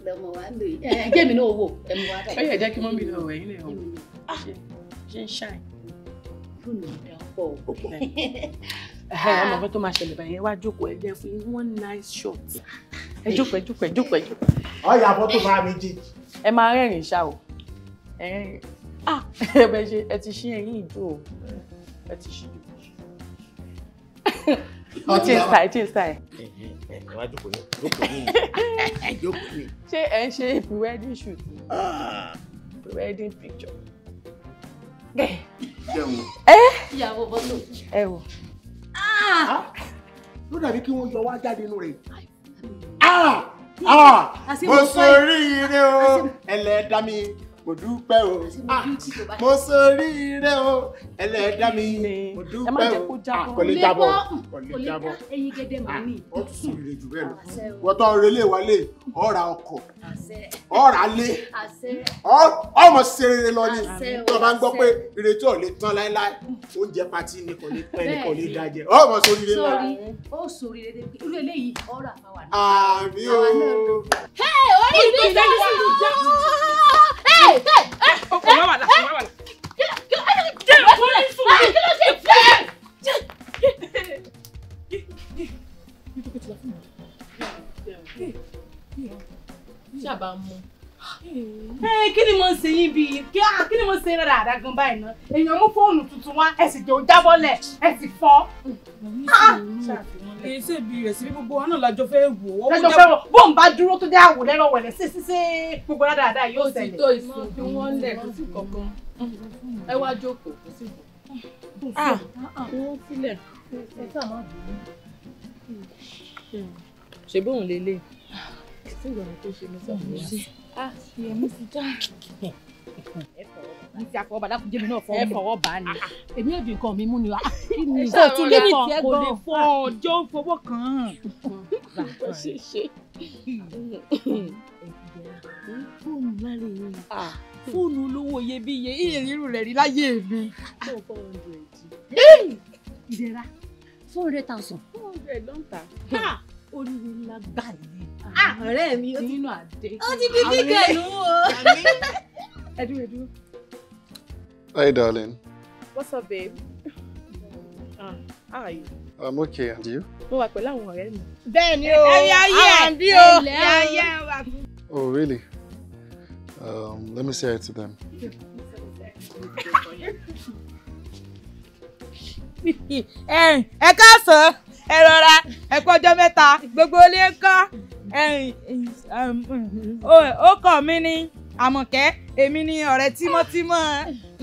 Lọmọ wa ń lò yìí. Ẹ jẹ́ mi náà wò, ẹ mú wa báyìí. Ó yẹ jẹ́ kí mọ́mí náà wẹ̀ yín lè wò. Ṣé ń ṣàì? Fóònù ìdá pọ̀ o. Ẹ mọ̀ fẹ́ tó máa ṣẹlẹ̀ báyìí, ẹ wá jókòó, ẹ jẹ́ fún yín one nice shot. Ẹ jókòó, ẹ jókòó, ẹ jókòó, ẹ jókòó. Ọ̀yà fọ́tò bá mi jì. Ẹ máa rẹ́rìn-ín ṣá o. Ẹ rẹ́rìn-ín. Ẹ bẹ ṣe, ẹ ti ṣí ẹ̀yìn ìjó o. Ẹ ti ṣí. Ẹ change style, change style. Ẹ wá jókòó ní, jókòó ní, jókòó ní. Ṣé ẹ ń ṣe pre-wedding shoot? Pre-wedding picture. Jẹun. Ẹ. Ìyàwó bọ́lò. Ẹ wò. Ló dàbí kí wọ́n yọ wá jáde inú rẹ̀. Mo ṣoríire o, ẹlẹ́dàá mi, mo dúpẹ́ o. Mo ṣoríire o, ẹlẹ́dàá mi, mo dúpẹ́ o. Kò lè jábọ̀, kò lè jábọ̀. Eyín gẹ́gẹ́ màá ní. Ó tún ṣoríire jù bẹ́ẹ̀ lọ. Wọ́n tọ́ relé wálé, ọ̀rà ọkọ̀, ọ̀rà lé, ọmọ ṣeré lọ ni. Tó bá ń gbọ́ pé ìrètí ò lè tán láéláé, oúnjẹ patí ni kò lè pẹ́ ni kò lè dájẹ́. Ọmọ ṣoríire lọ. Sórí, ó ṣoríire dé irú eléyìí ọ̀rà fáwa náà. Àmì o. Orí mi sọ. Kí ni mo ń ṣe yín bíi kí ni mo ń ṣe rárá gan báyìí náà? Èèyàn mú fóònù tuntun wá, ẹ sì jẹ́ ó jábọ́lẹ̀, ẹ sì fọ́. Kì í ṣe ibi rẹ̀ sí gbogbo wa náà lájọ fẹ́ wò ó. Lọ́jọ́ fẹ́ wò bóun bá dúró tó dé àwò lẹ́rọ̀ wẹ̀lẹ̀ sí sí sí gbogbo dáadáa yóò ṣẹlẹ̀. Ó ti tó ìsìn bí wọ́n lẹ̀ kó sí kankan. Ẹ wá jókòó kó sí kankan. Wọ́n sílẹ̀. Ẹ sáà má bínú. Ṣé bóun lélẹ̀? Sí ìgbà tó ṣe mí sọ̀rọ̀ sí. Ìyẹ̀mí ti já. Ní ti àfọwọ́bà dákun jẹ́mi náà fọwọ́. Ẹ fọwọ́ bá ni. Èmi ò di nǹkan mi mú ni wa. Kí ni kò tún lè fọ kò lè fọ ọjọ́ ń fọwọ́ kàn án. Ṣe ṣe. Fóònù lára èyí. Fóònù olówó iyebíye ìrírù rẹ̀ rí láyé mi. 400. Ìdẹ̀ra 400,000. 400 ló ń tà. Oríire ńlá gbà ní. Ọ̀rẹ́ mi ó ti nínú àdé. Ó ti di bígẹ̀ nù o. Ẹ dúró, ẹ dúró. Hi, darling. What's up, babe? How are you? I'm okay, and you? Mo wà pẹ̀lú àwọn ọ̀rẹ́ mi. Bẹ́ẹ̀ni o, àwọn àbí o. Oh, really? Let me say hi to them. Ẹ káàsán, ẹ rọra, ẹ kú ọjọ́ mẹ́ta, gbogbo ilé ń kọ́. Ó kọ̀ mí ní Àmọ̀kẹ́, èmi ni ọ̀rẹ́ tímọ́tímọ́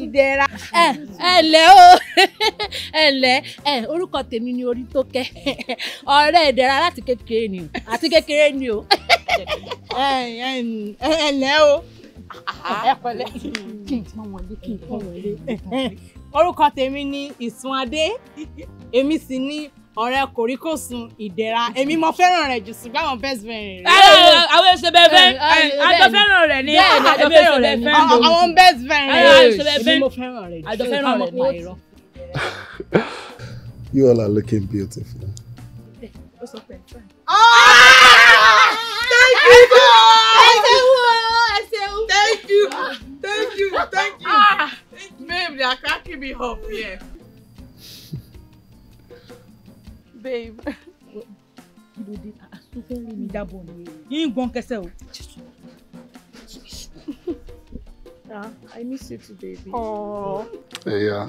Ìdẹ̀ra. Ẹ ǹlẹ́ o, ẹ ǹlẹ́, ẹ orúkọ tèmi ni Orítókẹ́, ọ̀rẹ́ Ìdẹ̀ra láti kékeré ni o, àti kékeré ni o. Ẹ ǹlẹ́ o. Ẹ pẹ̀lẹ́. Kí n pọ́n wọlé, kí n pọ́n wọlé. Orúkọ tèmi ni Ìsúnadé, èmi sì ni ọ̀rẹ́ kòríkòsùn Ìdẹ̀ra. Èmi mo fẹ́ràn rẹ̀ jù ṣùgbọ́n àwọn best friend rẹ̀. Àwọn èso bẹ́ẹ̀ fẹ́, àjọ fẹ́ràn rẹ̀ ni, àjọ fẹ́ràn rẹ̀ ni, àwọn best friend rẹ̀. Èmi mo fẹ́ràn rẹ̀ jù, àjọ fẹ́ràn rẹ̀ ni. You all are looking beautiful. Ó sọ pé ẹ fine. Thank you. Ẹ ṣeun o, ẹ ṣeun. Thank you, thank you, thank you. Babe, they are cracking me up here. Babe. Kí ló dé? Àsúfẹ́ rí mi jábọ̀ ni. Yín gbọ́n kẹsẹ̀ o. I miss you too, baby. Aww. Yeah.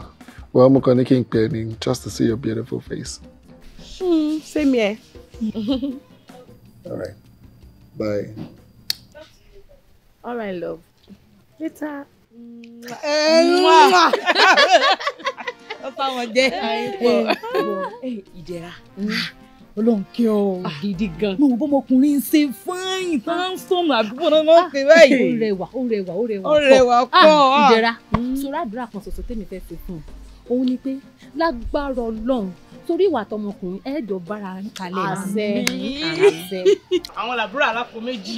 Well, I'm gonna keep penny just to see your beautiful face. Same here. All right. Bye. All right, love. Later. Ó fáwọn jẹ́. Ìdẹ̀ra. Ọlọ́run kí ọ gidi gan. Mo wò bọ́mọkùnrin ń ṣe fáyìn tánsọ̀mù àdúgbò náà máa ń pè báyìí. Ó rẹwà, ó rẹwà, ó rẹwà. Ó rẹwà pọ̀. Ìdẹ̀ra, sọ̀rọ̀ àdúrà kan ṣoṣo tèmi fẹ́ ṣe fún un. Òun ni pé lágbára Ọlọ́run torí ìwà tọmọkùnrin ẹ̀ẹ́dọ̀ bára ń kalẹ̀ àṣẹ. Àṣẹ. Àwọn làbúrò alápò méjì.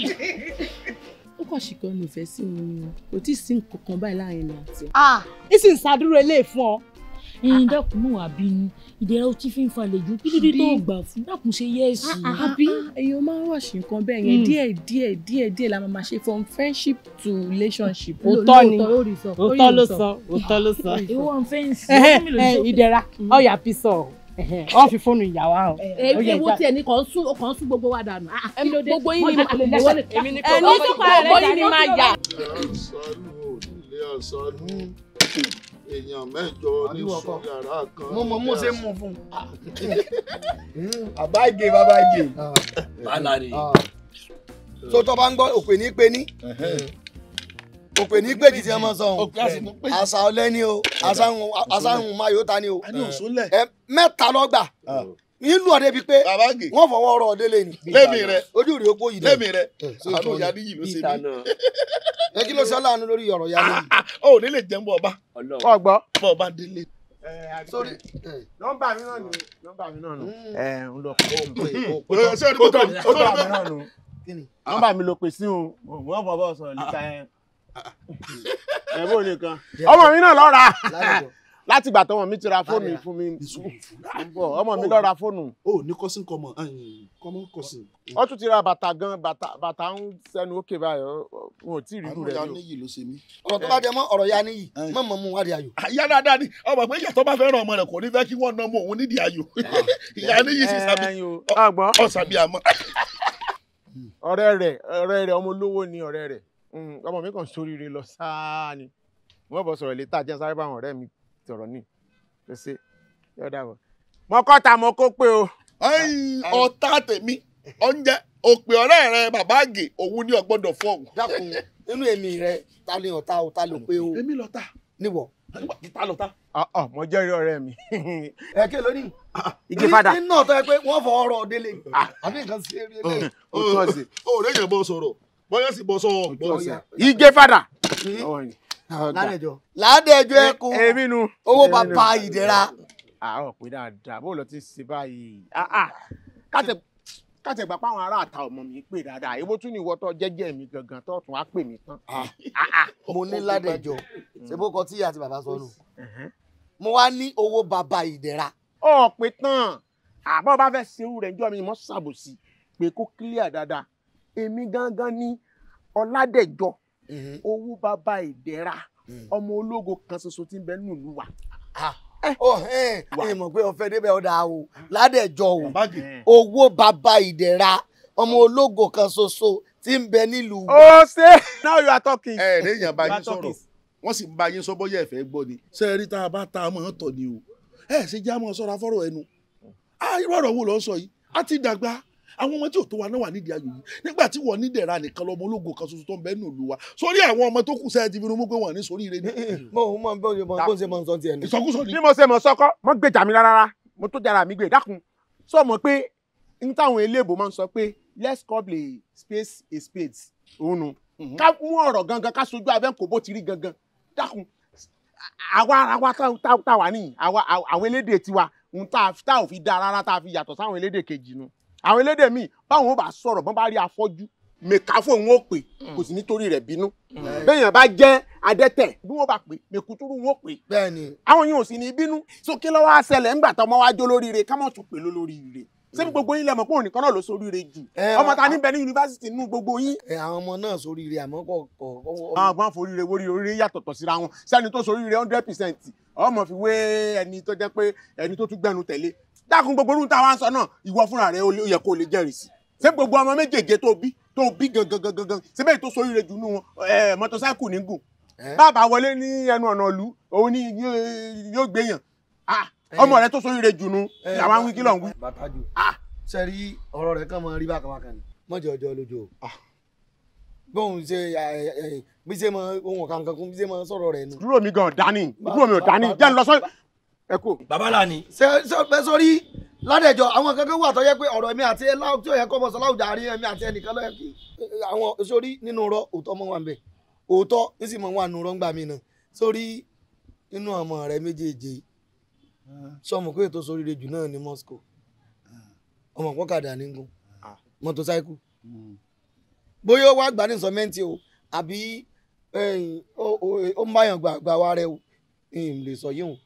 Ó kàn ṣì kan nífẹ̀ẹ́ sí mi ni o, kò tí ì sí nǹkan kan báyìí láàrin mi àti. Ìsì ń ṣàdúró eléyìí fún ọ. Ẹyin dákun mọ̀ wá bínú, Ìdẹ̀ra ó ti fi ń falẹ̀ jù kí lóde tó gbà fún dákun ṣe yẹ́ẹ̀sì. Àbí èèyàn máa ń rọ̀ṣì nǹkan bẹ́ẹ̀ yẹn díẹ̀ díẹ̀ díẹ̀ díẹ̀ la máa ṣe from friendship to relationship. Òótọ́ ni, òótọ́ ló sọ, òótọ́ ló sọ. Ìwọ ń fẹ́ǹsì. Ìdẹ̀ra ọ̀yà písọ̀ ọ fi fóònù ìyàwó ahùn. Ewu tiẹ̀ ní kàn ń sún gbogbo wa dànù. Gbogbo yín ni èmi ni máa yà. Àṣàlù onílé àṣàlù èèyàn mẹ́jọ ní sùn yàrá kan. Mo mọ mo ṣe mú fún un. Àbáìgè bàbáìgè. Bàálà ni. Tó tọ́ bá ń gbọ́ òpè ní pé ní. Òpè ní pé jìtì ọmọ sọ òun. Àṣà ọlẹ́ni o, àṣà ń máa yóò ta ni o. Mẹ́ta lọ́gbà. Nílùú ọ̀dẹ́ bíi pé wọ́n fọwọ́ ọ̀rọ̀ ọ̀dẹ́ lé ní. Lẹ́mi rẹ̀. Ojú rẹ̀ ó kó yìí dẹ̀. Lẹ́mi rẹ̀. Àánú ìyá níyì ló ṣe mí. Ẹ kí ló ṣe ọlọ́run lórí ọ̀rọ̀ ìyá níyì. Ó ò ní lè jẹun bọ̀ ọba. Ọgbọ́. Bọ̀ ọba délé. Sórí. Nọ́mbà mi náà nù. Nọ́mbà mi náà nù. Ẹ ń lọ pé ó tọ́ nọ́mbà mi náà nù. Nọ́mbà mi ló pè sí o. Wọ́n fọ bọ́ sọ̀rọ̀ níta ẹ̀. Ẹ bó nìkan. Ọmọ mi náà lọ ra. Láti ìgbà tọmọ mi ti ra fóònù fún mi ọmọ mi lọ ra fóònù. O ní kọ́sìn kọ́mọ kọ́mọ kọ́sìn. Ó tún ti ra bàtà gan, bàtà ń sẹnu ókè báyìí, wọn ò tí ì rí irú rẹ̀ Àánú ìyá níyì ló ṣe mí. Ọ̀rọ̀ tó bá jẹ mọ́ ọ̀rọ̀ ìyá níyì mọ̀ mọ̀ mú wádìí ayò. Ìyá dáadáa ni ọmọ pé ìyá tó bá fẹ́ràn ọmọ rẹ̀ kò ní fẹ́ kí wọ́n ná mọ́ òun nídìí ayò. Ìyá níyì sì sábì ọ̀sàbí àmọ́. Ọ̀rẹ́ rẹ̀ ọmọ olówó ni ọ̀rẹ́ rẹ̀, ọmọ mi kàn sóríire lọ sáá ni. Wọ́n bọ̀ sọ̀rọ̀ létà jẹ́ sáré báwọn ọ̀rẹ́ mi sọ̀rọ̀ ní pèsè yóò dàbọ̀. Mo kọ́ ta mo kó pé o. Ọ̀tá tèmi oúnjẹ òpè ọ̀rẹ́ rẹ bàbá àgè òun ni ò gbọ́dọ̀ fọ̀hún. Dákun, nínú èmi rẹ ta ni ọ̀tá o, ta ló pé o. Èmi lọ̀tá. Níwọ̀. Ta lọ̀tá. Mo jẹ́rìí ọ̀rẹ́ mi. Ẹ ké lónìí. Igi fada. Nínú ọ̀tọ̀ ẹ pé wọ́n fọ ọ̀rọ̀ délé. Àbí nǹkan sí eré lé. O rẹ̀ yẹn bọ́ sọ̀rọ̀ bọ́yá sì bọ́ sọ̀rọ̀ gbọ́. Ige fada. Ládẹjọ́. Ládẹjọ́ ẹkùn. Owó bàbá Ìdẹ̀ra. Àwọn pé dáadáa bó lọ ti ṣe báyìí. Kátẹ̀ gbà páwọn ará àta ọmọ mi pè dáadáa. Èwo tún ni ìwọ tó jẹ́jẹ́ mi gangan tó tún wá pè mí tán. Mo ní Ládẹjọ́. Ṣé bó kọ tí ìyá àti bàbá sọ nù? Mo wá ní owó bàbá Ìdẹ̀ra. Ọ̀ pé tán. Àbọ̀ bá fẹ́ ṣerú rẹ̀ njọ́ mi mọ́ ṣàbòsí pé kó clear dáadáa. Èmi gangan ní Ọládẹ̀jọ, owó bàbá Ìdẹ̀ra, ọmọ ológo kan ṣoṣo tí ń bẹ nínú ìlú wa. Ẹ mọ̀ pé ọ̀fẹ́ débẹ̀ ọ̀dà o, Ládẹ̀jọ o, owó bàbá Ìdẹ̀ra, ọmọ ológo kan ṣoṣo tí ń bẹ nílùú wa. Ó ṣe now you are talking. Ẹ ẹ lẹ́yìn bá yín sọ̀rọ̀, wọ́n sì ń bá yín sọ bóyá ẹ fẹ́ gbọ́ ni. Ṣé ẹ rí tá a bá ta mọ̀ ọ́n tọ̀ ni o? Ẹ ṣe já mọ́ sọ́ra fọ́rọ̀ ẹnu. Irú ọ̀rọ̀ wo ló ń sọ yìí? A ti dàgbà. Àwọn ọmọ tí ò tó wa náà wà nídìí ayò yìí nígbà tí wọ́n nídẹ̀ra nìkan lọ́mọ ológo kan ṣoṣo tó ń bẹ nínú ìlú wa sórí àwọn ọmọ tó kù sẹ́yìn ti fi mú pé wọ́n ní sórí ire ni. Mo mọ bó ṣe mọ sọ tiẹ̀ nù. Ìsọkúsọ ni. Bí mo ṣe mọ sọkọ mo gbèjà mi rárá mo tó jára mi gbé dákun sọ mọ pé n táwọn eléèbó máa ń sọ pé let's call a space a spade òun nu ká mú ọ̀rọ̀ gangan ká sojú abẹ́ kò bó ti rí gangan dákun àwa ara wa tá wà níyì àwọn elédè tiwa n tá ò fi dá rárá tá a fi yàtọ̀ sáwọn elédè kejì nu àwọn elédè míì báwọn ò bá sọ̀rọ̀ bọ́n bá rí afọ́jú mẹ̀káfò wọn ò pè kò sì nítorí rẹ̀ bínú bẹ́ẹ̀yàn bá jẹ́ adẹ́tẹ̀ bí wọ́n bá pè mẹ̀kútúrú wọn ò pè bẹ́ẹ̀ni àwọn yìí ò sì ní bínú sókè lọ́wọ́ àṣẹlẹ̀ ńgbà tó ọmọ wa jó lóríire ká mọ̀ tún pè lólóríire ṣé gbogbo yín lẹ mọ̀ pé òun nìkan náà ló soríire jù ọmọ ta níbẹ̀ ní yunifásitì nínú gbogbo yín. Ẹ àwọn ọmọ náà soríire àmọ́ kọ kọ. Àwọn ọgbọ́n foríire wóríire oríire yàtọ̀tọ̀ síra wọn sẹ́ni tó soríire 100% ọmọ fi wé ẹni tó jẹ́ pé ẹni tó tún gbẹnu tẹ̀lé dákun gbogbo orun táwa ń sọ náà ìwọ fúnra rẹ ó yẹ kó lè jẹ́rìí sí ṣé gbogbo ọmọ méjèèjì tó bí gangan gangan ṣé bẹ́ẹ̀ tó soríire jù nú wọn mọ́tòsáìkù ní gùn bàbá wọlé ní ẹnu ọ̀nà ìlú òun ni yóò gbéyàn ọmọ rẹ tó soríire jù nú làwọn wí kí ló ń wí. Bàtájù ṣe rí ọ̀rọ̀ rẹ̀ kàn máa rí bákan bákan ni mọ̀jẹ̀ ọjọ́ lójú o bóun ṣe bí ṣe mọ ohun ọ̀kan kan bí ṣe mọ sọ̀rọ̀ rẹ̀ nu. Dúró mi gan dání dúró mi ò dání jẹ́ ń lọ sọ ẹ kú. Bàbá là ní. Ṣe sórí Ládẹ̀jọ àwọn kankan wà tó yẹ pé ọ̀rọ̀ èmi àti ẹ tí ó yẹ kọ́ bọ̀ sọ láwùjọ àárín èmi àti ẹnìkan lọ́yẹ kí àwọn sórí nínú rọ òótọ́ mọ́ wà ń bẹ̀ òótọ́ ń sì mọ́ wà nù rọ́ngbà mi náà sórí nínú ọmọ rẹ méjèèjì sọmọ pé ètò sóríire jù náà ní Moscow ọmọ pọ́kadà ní gùn mọ́tòsáìkù bóyá ó wá gbà ní sọmẹ́ǹtì o àbí ó ń báyàn gbà wá rẹ o lè sọ yíhun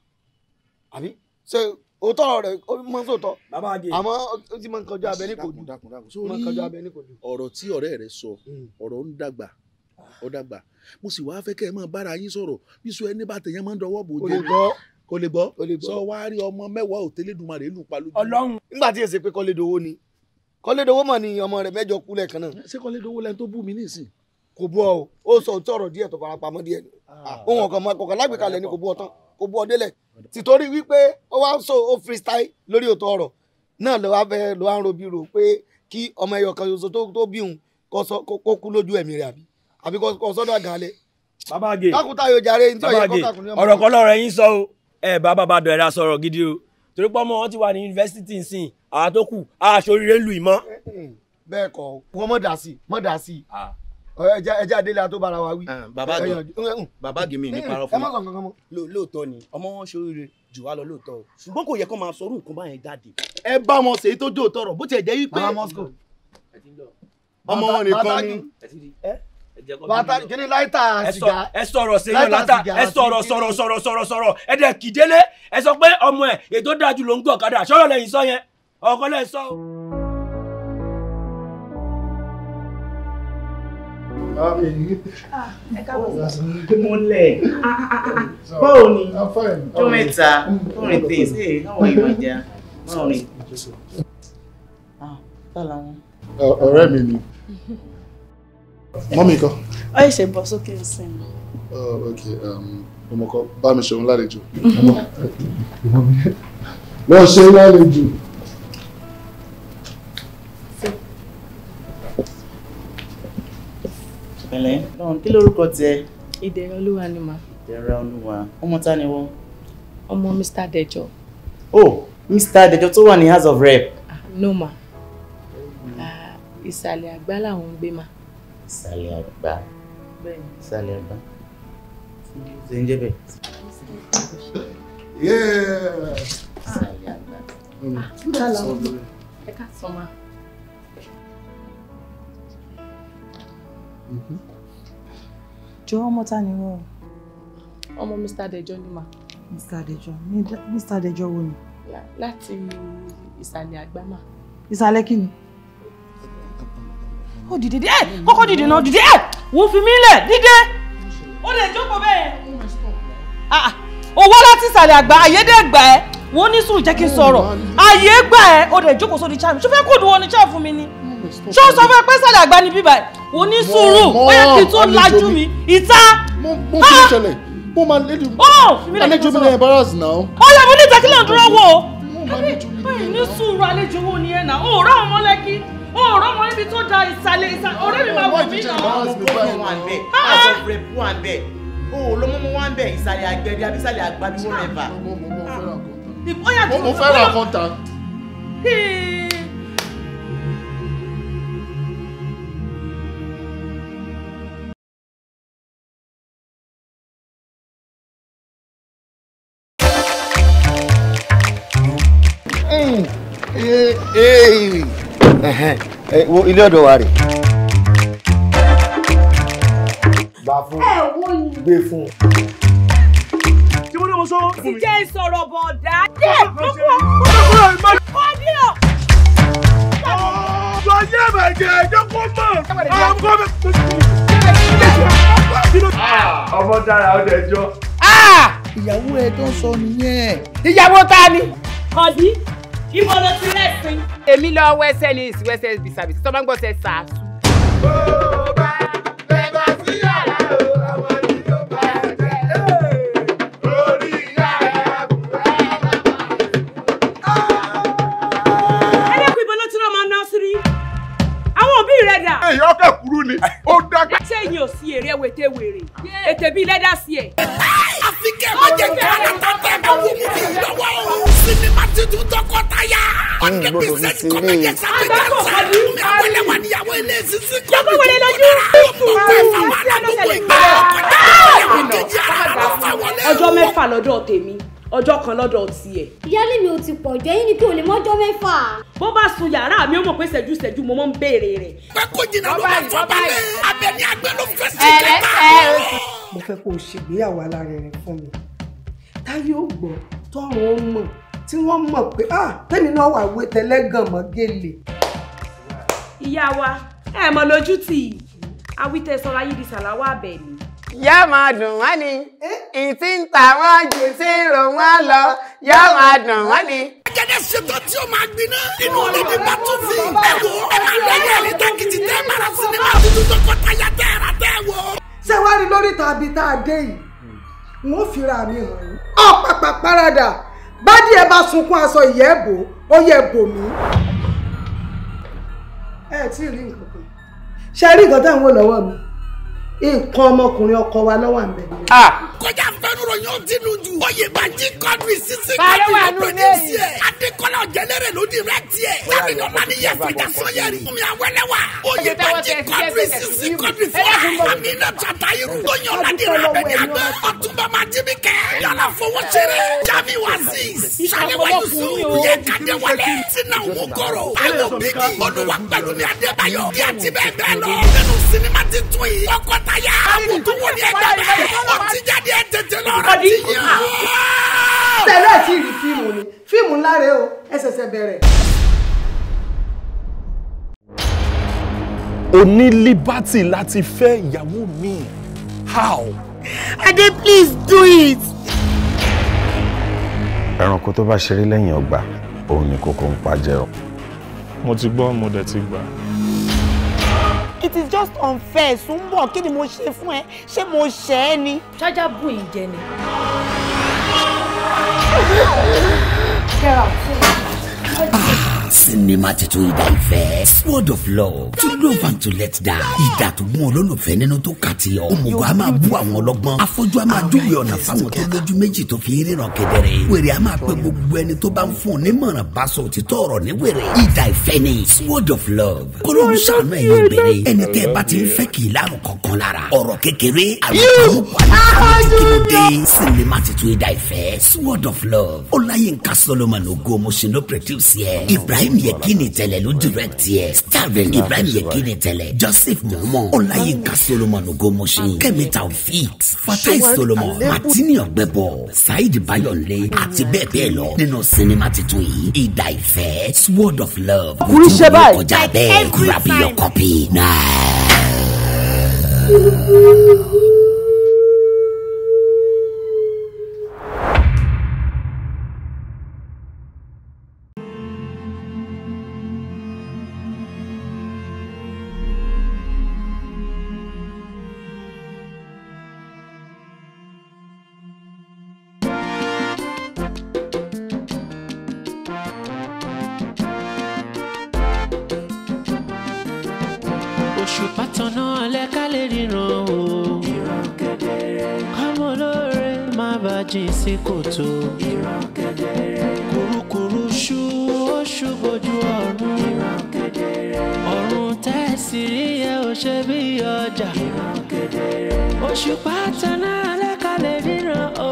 àbí ṣe òótọ́ rẹ̀ ó mọ sóòótọ́ àmọ́ ó ti mọ nǹkan jọ abẹ ní kò jù mọ nǹkan jọ abẹ ní kò jù. Ọ̀rọ̀ tí ọ̀rẹ́ rẹ sọ ọ̀rọ̀ ń dàgbà ó dàgbà mo sì wáá fẹ́ kẹ́ ẹ máa bára yín sọ̀rọ̀ bí sọ ẹni bá tẹ̀yẹ́ máa ń dọwọ́ bò jẹ́ kò lè gbọ́ sọ wá rí ọmọ mẹ́wàá òtẹ́lẹ́dùmarè lù pa lójú. Ọlọ́run nígbà tí èsì pé Kọ́lédowó ni Kọ́lédowó mọ̀ ni ọmọ rẹ̀ mẹ́jọ kú lẹ́ẹ̀kan náà. Ṣé Kọ́lédowó lẹni tó bú mi nísìn? Kò bú ọ o, ó sọ òótọ́ ọ̀rọ̀ díẹ̀ tó fara pamọ́ díẹ̀ ni ohun ọ̀kan mọ kọ̀ọ̀kan lágbèkalẹ̀ ni kò bú ọ tán kò bú ọ délẹ̀ tìtorí wípé ó wá sọ ó freestyle lórí òótọ́ ọ̀rọ̀ náà ló wá fẹ́ ló wá ń robi rò pé kí ọmọ ẹyọ kan ṣoṣo tó bí òun kó kú lójú ẹ̀mí rẹ̀ àbí kó sọ́dọ̀ àgànlẹ̀. Bàbá àgè kákútà yóò jàre ní tí ọ̀yẹ́ kọ́ kàkùn ní ọmọ. Ọ̀rọ̀ kan lọ́rọ̀ yín sọ o ẹ bá bàbá Dọ̀ẹ́ra sọ̀rọ̀ gidi o torí pé ọmọ wọn ti wà ní yunifásitì nsìn àwọn tó kù aṣoríire ń lu ìmọ̀. Bẹ́ẹ̀ kọ́ wọ́n mọ̀ dà sí mọ̀ dà sí ẹjẹ adélé àtó bára wa wí. Bàbá gèmí ní parọ́ fún mi lóòótọ́ ni ọmọ wọn ṣoríire jù wá lọ lóòótọ́ o ṣùgbọ́n kò yẹ kó máa sọrú nǹkan báyẹn jáde ẹ bá wọn ṣèyí tó jó tọrọ bó tiẹ̀ jẹ́ wípé ọmọ wọn nìkan ni. Bàtà kí ni láìta sìgá. Ẹ sọ̀rọ̀ sẹ́yìn látà ẹ sọ̀rọ̀ sọ̀rọ̀ sọ̀rọ̀ sọ̀rọ̀ sọ̀rọ̀ ẹ dẹ̀ kìdélé ẹ sọ pé ọmọ ẹ̀ ètò dájú ló ń gọ̀ ọ̀kadà sọ̀rọ̀ lẹ́yìn sọ yẹn ọkọ lẹ́yìn sọ. Múlẹ̀. Báwo ni? Tó mẹ́ta, tó rìn things. Hey, how are you, my dear? Báwo ni? Ah, làwọn. Ọ̀rẹ́ mi ni. Mọ́mí kọ́. Ó ṣe bọ́ sókè nsìn. Ok, ọmọ kan bá mi ṣeun lálejò. Lọ ṣe lálejò. Kí lórúkọ tiẹ̀? Ìdẹ̀ra Olúwa ni mà. Ìdẹ̀ra Olúwa. Ọmọ ta ni wọ́n? Ọmọ Mr. Dejo. Oh, Mr. Dejo tó wà ní House of Rep. No ma. Ìsàlẹ̀ àgbá làwọn ń gbé ma. Ìsàlẹ̀ àgbá. Bẹ́ẹ̀ni. Ìsàlẹ̀ àgbá. Ṣé ń jẹ́ bẹ́ẹ̀? Yeah. Ìsàlẹ̀ àgbá. Ẹ ká sọ ma. Jọ ọmọ ta ni wọ́n? Ọmọ Mr. Dejo ni mà. Mr. Dejo, Mr. Dejo wo ni? Láti ìsàlẹ̀ àgbá mà. Ìsàlẹ̀ kí ni? Ó dìde dé, kọ́kọ́ dìde náà dìde, wọ́n fi mí lẹ̀ dìde. Ó lè jókòó bẹ́ẹ̀. Ó wá láti ìsàlẹ̀ àgbà, àyè dẹ̀ gbà ẹ́. Wọ́n ní sùúrù jẹ́ kí n sọ̀rọ̀. Àyè gbà ẹ́, ó lè jókòó sórí chair mi. Ṣó fẹ́ kó dùn wọ́n ní chair fún mi ni? Ṣó sọ fún ẹ pé ìsàlẹ̀ àgbà ni bíbá ẹ̀? Wọ́n ní sùúrù, ó yẹ kí n tó lajú mi. Ìta. Mo kí ló ṣẹlẹ̀? Mo máa léjú. Àlejò mi lè embarrass now. Ó yẹ mo ní ìta kí lè dúró wò ó. Ní sùúrù àlejò wo ni ẹ nà? Ó rà ọmọ Lẹ́kí. Ó rà ọmọ níbi tó da ìsàlẹ̀ ìsàlẹ̀. Ọ̀rẹ́ mi máa wò mí náà. Àwọn gómìnà wà ń bẹ̀, House of Rep wà ń bẹ̀. O ò lọ mọ́mọ́ wà ń bẹ̀, ìsàlẹ̀ àgbẹ̀dẹ àbí ìsàlẹ̀ àgbà bí wọ́n rẹ̀ bà. Mo fẹ́ ra kọ́ńtà. Wo ilé ọ̀dọ̀ wa rè. Gbà fún. Gbé fún. Tí mo ní mo sọ. Ti jẹ́ ìsọ̀rọ̀ bọ̀dá. Yé mo kú ọ. Mo ní ọ. Ọ̀dọ̀ ayé ẹ̀jẹ̀ ẹ̀jẹ̀ kó mọ̀. Àwọn ọmọ mi. Ọmọ dára ó dẹ̀ jọ. Ìyàwó ẹ tó ń sọ nìyẹn. Ìyàwó ta ni? Kọ̀dí. Ibo ló ti rẹ́sìn. Èmi lọ wẹ́sẹ̀ ní ìsìwẹ́sẹ̀ bìsàbìsì tó bá ń gbọ́ sẹ́ sàásù. Ẹ dẹ́kun ibo ló ti rọ́ ọmọ nọ́sírí. Àwọn òbí rẹ̀ dà. Èyí ọkẹ́ kúrú ni, ó dákẹ́. Ṣé ìyẹn ò sí èrè wètè wèrè? Ètè bíi lẹ́dà sí ẹ̀. Àfi kẹ́ ẹ má jẹ́ kí aláta ẹ bá wú mi bí lọ́wọ́ o. Sinimá titun tọkọtaya. 100% comedy extravaganza. Mi àwẹ̀lẹ̀wà níyàwó ilé sisi kọ́ mi tó kọ́ dára. Ọkọ ẹ̀fà wà lágbogbo ìgbà. Ọkọ kejì ara ló fà wọlé. Ọjọ́ mẹ́fà lọ́dọ̀ tèmi, ọjọ́ kan lọ́dọ̀ tiẹ̀. Ìyáálé mi ò ti pọ̀ jù, ẹ̀yin ni kí o lè mọ́jọ́ mẹ́fà. Bó bá sun yàrá mi, ó mọ̀ pé ṣẹ́jú-ṣẹ́jú mo máa ń béèrè rẹ̀. Pé kò jìnnà ló máa fọ́ balẹ̀. Abẹ́ni àgbẹ̀ ló fẹ́ sí kẹta. Mo fẹ́ kó o ṣègbéyàwó alárinrin fún mi. Táyé ò gbọ́, tọ́run ó mọ̀, tí wọ́n mọ̀ pé tẹ́mi náà wà wé tẹ́lẹ́gàn mọ́ gèlè. Ìyá wa, ẹ mọ̀ lójú tì í. Awítẹ̀ sọ̀rọ̀ ayé di sàláwà Àbẹ̀ní. Yá máa dùn wọ́n ni, ìtí ń ta wọ́n jù tí ń rò wọ́n lọ, yá máa dùn wọ́n ni. Gẹ́gẹ́ ṣètò tí o máa gbiná. Inú olè ní Battlefield. Ẹ wo ẹ máa lẹ́yìn ẹ̀rí tákìtì tẹ́ mara sinimá tuntun tọkọtaya tẹ́ ra tẹ́ wo. Ṣé wàá rí lórí tàbí tá a dé yìí? N ó fira mi hàn yín. Ọ̀pàpà parada, bádìí ẹ bá sunkún aṣọ ìyẹ́ bò, ó yẹ bò mí. Ẹ tí ì rí nǹkan kan. Ṣé rí nǹkan táwọn wò lọ́wọ́ mi? Nǹkan ọmọkùnrin ọkọ wa lọ́wọ́ à ń bẹ̀. Kọjá fẹ́nu yóò ti nu jù. Oyèbánjí Quadri sisi Quadri ló produce ẹ̀. Adékọ́lá Ọ̀jẹ̀lérè ló direct ẹ̀. Dábìlì Ọláníyẹ Fìdá Sọ́yẹ̀rì. Fúnmi Awẹ́lẹ́wà. Oyèbánjí Quadri sisi Quadri fún Amina Tatayiru. Tóyìn Ọ̀làdìrẹ́ Abẹ́ni Àgbẹ̀. Ọ̀túnba Májíbíkẹ́. Yọlá Fowóṣeré. Jami Waziz. Ṣàlẹ́wà Yusuf. Yẹ́kadé Wálé. Tina Omokoro. Táíwò Bígì. Olúwapẹ̀lúmi Adébáyọ̀. Bí àti bẹ́ẹ̀ bẹ́ẹ̀ lọ. Nínú sinimá titun yìí. Tọkọtaya. Àwòtúwò ni ẹgbẹ́ bẹ́ẹ̀. Ó ti jáde ẹ̀ tètè lọ́rọ̀ ti yàn. Tẹ́lẹ̀ tí ì rí fíìmù ni, fíìmù ńlá rèé o, ẹ ṣẹ̀ṣẹ̀ bẹ̀rẹ̀. O ní liberty láti fẹ́ ìyàwó mi. How? Ade, please do it. Ẹranko tó bá ṣeré lẹ́yìn ọgbà, òun ni kókó ń pa jẹ o. Mo ti gbọ́, mo dẹ̀ ti gbà. It is just unfair. Sùnbọ̀, kí ni mo ṣe fún ẹ? Ṣé mo ṣẹ̀ ẹ́ ni? Ṣájà bùn yín jẹ ni. Get out. Sinimá titun Idà Ìfẹ́, Sword of Love, To Love and To Let Die. Ìdà tó gún olólùfẹ́ nínú tó kà tí ọ. Òmùgọ̀ a máa bú àwọn ọlọ́gbọ́n. Afọ́jú a máa júwe ọ̀nà fáwọn tó lójú méjì tó fi ríran kedere. Wèrè a máa pe gbogbo ẹni tó bá ń fún un nímọ̀ràn bá sọ òtítọ́ ọ̀rọ̀ ní wèrè. Idà Ìfẹ́ ni Sword of Love. Kọ́lọ́run ṣàánú ẹ̀yin obìnrin. Ẹni tẹ́ ẹ bá ti ń fẹ́ kì í lárùn kankan lára. Ọ̀rọ̀ kékeré àrùn sinimá titun Idà Ìfẹ́, Sword of Love. Ọláyínká Solomon Ogo Motion ló produce yẹ. Ibrahim Yekini Tẹ̀lẹ̀ ló direct yẹ. Starring Ibrahim Yekini Tẹ̀lẹ̀, Joseph Momo, Ọláyínká Solomon Ogo Motion, Kẹ́mi Taofik, Fatai Solomon, Martini Ọ̀gbẹ́bọ̀, Saheed Bayonle àti bẹ́ẹ̀ bẹ́ẹ̀ lọ nínú sinimá titun yìí Idà Ìfẹ́, Sword of Love. Kúrú ṣe báyìí. Kọjá bẹ́ẹ̀, grab your copy now. Òṣùpá tanná alẹ́ ká lè ríran o. Ìran kedere. Ọmọ olóore má bàa jìn sí kòtò. Ìran kedere. Kùrukùru ṣú ó ṣú bojú ọ̀run. Ìran kedere. Ọ̀run tẹ̀sí rí ẹ ò ṣe bí ọjà. Ìran kedere. Òṣùpá tanná alẹ́ ká lè ríran o.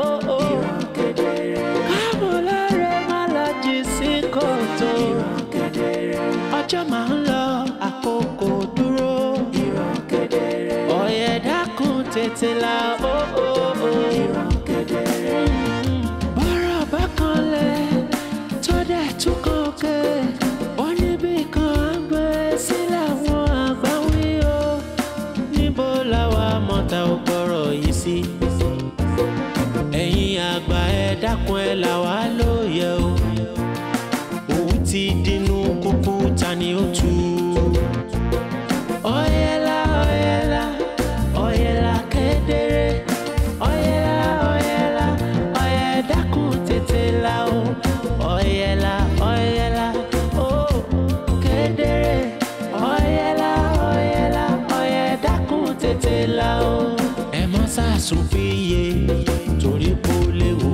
Ìran kedere. Ọmọ olóore má lọ jìn sí kòtò. Ìran kedere. Ọjọ́ máa ń lọ àkókò dúró. Ọ̀yẹ̀ dákun tètè là ó ó ó. Bọ́rọ̀ bá kanlẹ̀ tó dẹ̀ tún kọ̀ọ̀kẹ́. Ó níbi kan á gbé sí làwọn àgbà wí o. Níbo làwa mọ̀ta ò gbọ́rọ̀ yìí sí? Ẹ̀yin àgbà ẹ dákun ẹ là wá lóye o. Òun ti dínú kúkú ta ni ó tú? Ọ̀yẹ̀lá ọ̀yẹ̀lá ọ̀yẹ̀lá kedere. Ọ̀yẹ̀lá ọ̀yẹ̀lá ọ̀yẹ̀ dákun tètè là o. Ọ̀yẹ̀lá ọ̀yẹ̀lá ó kedere. Ọ̀yẹ̀lá ọ̀yẹ̀lá ọ̀yẹ̀ dákun tètè là o. Ẹ má sàsùn péye torí kó léwu.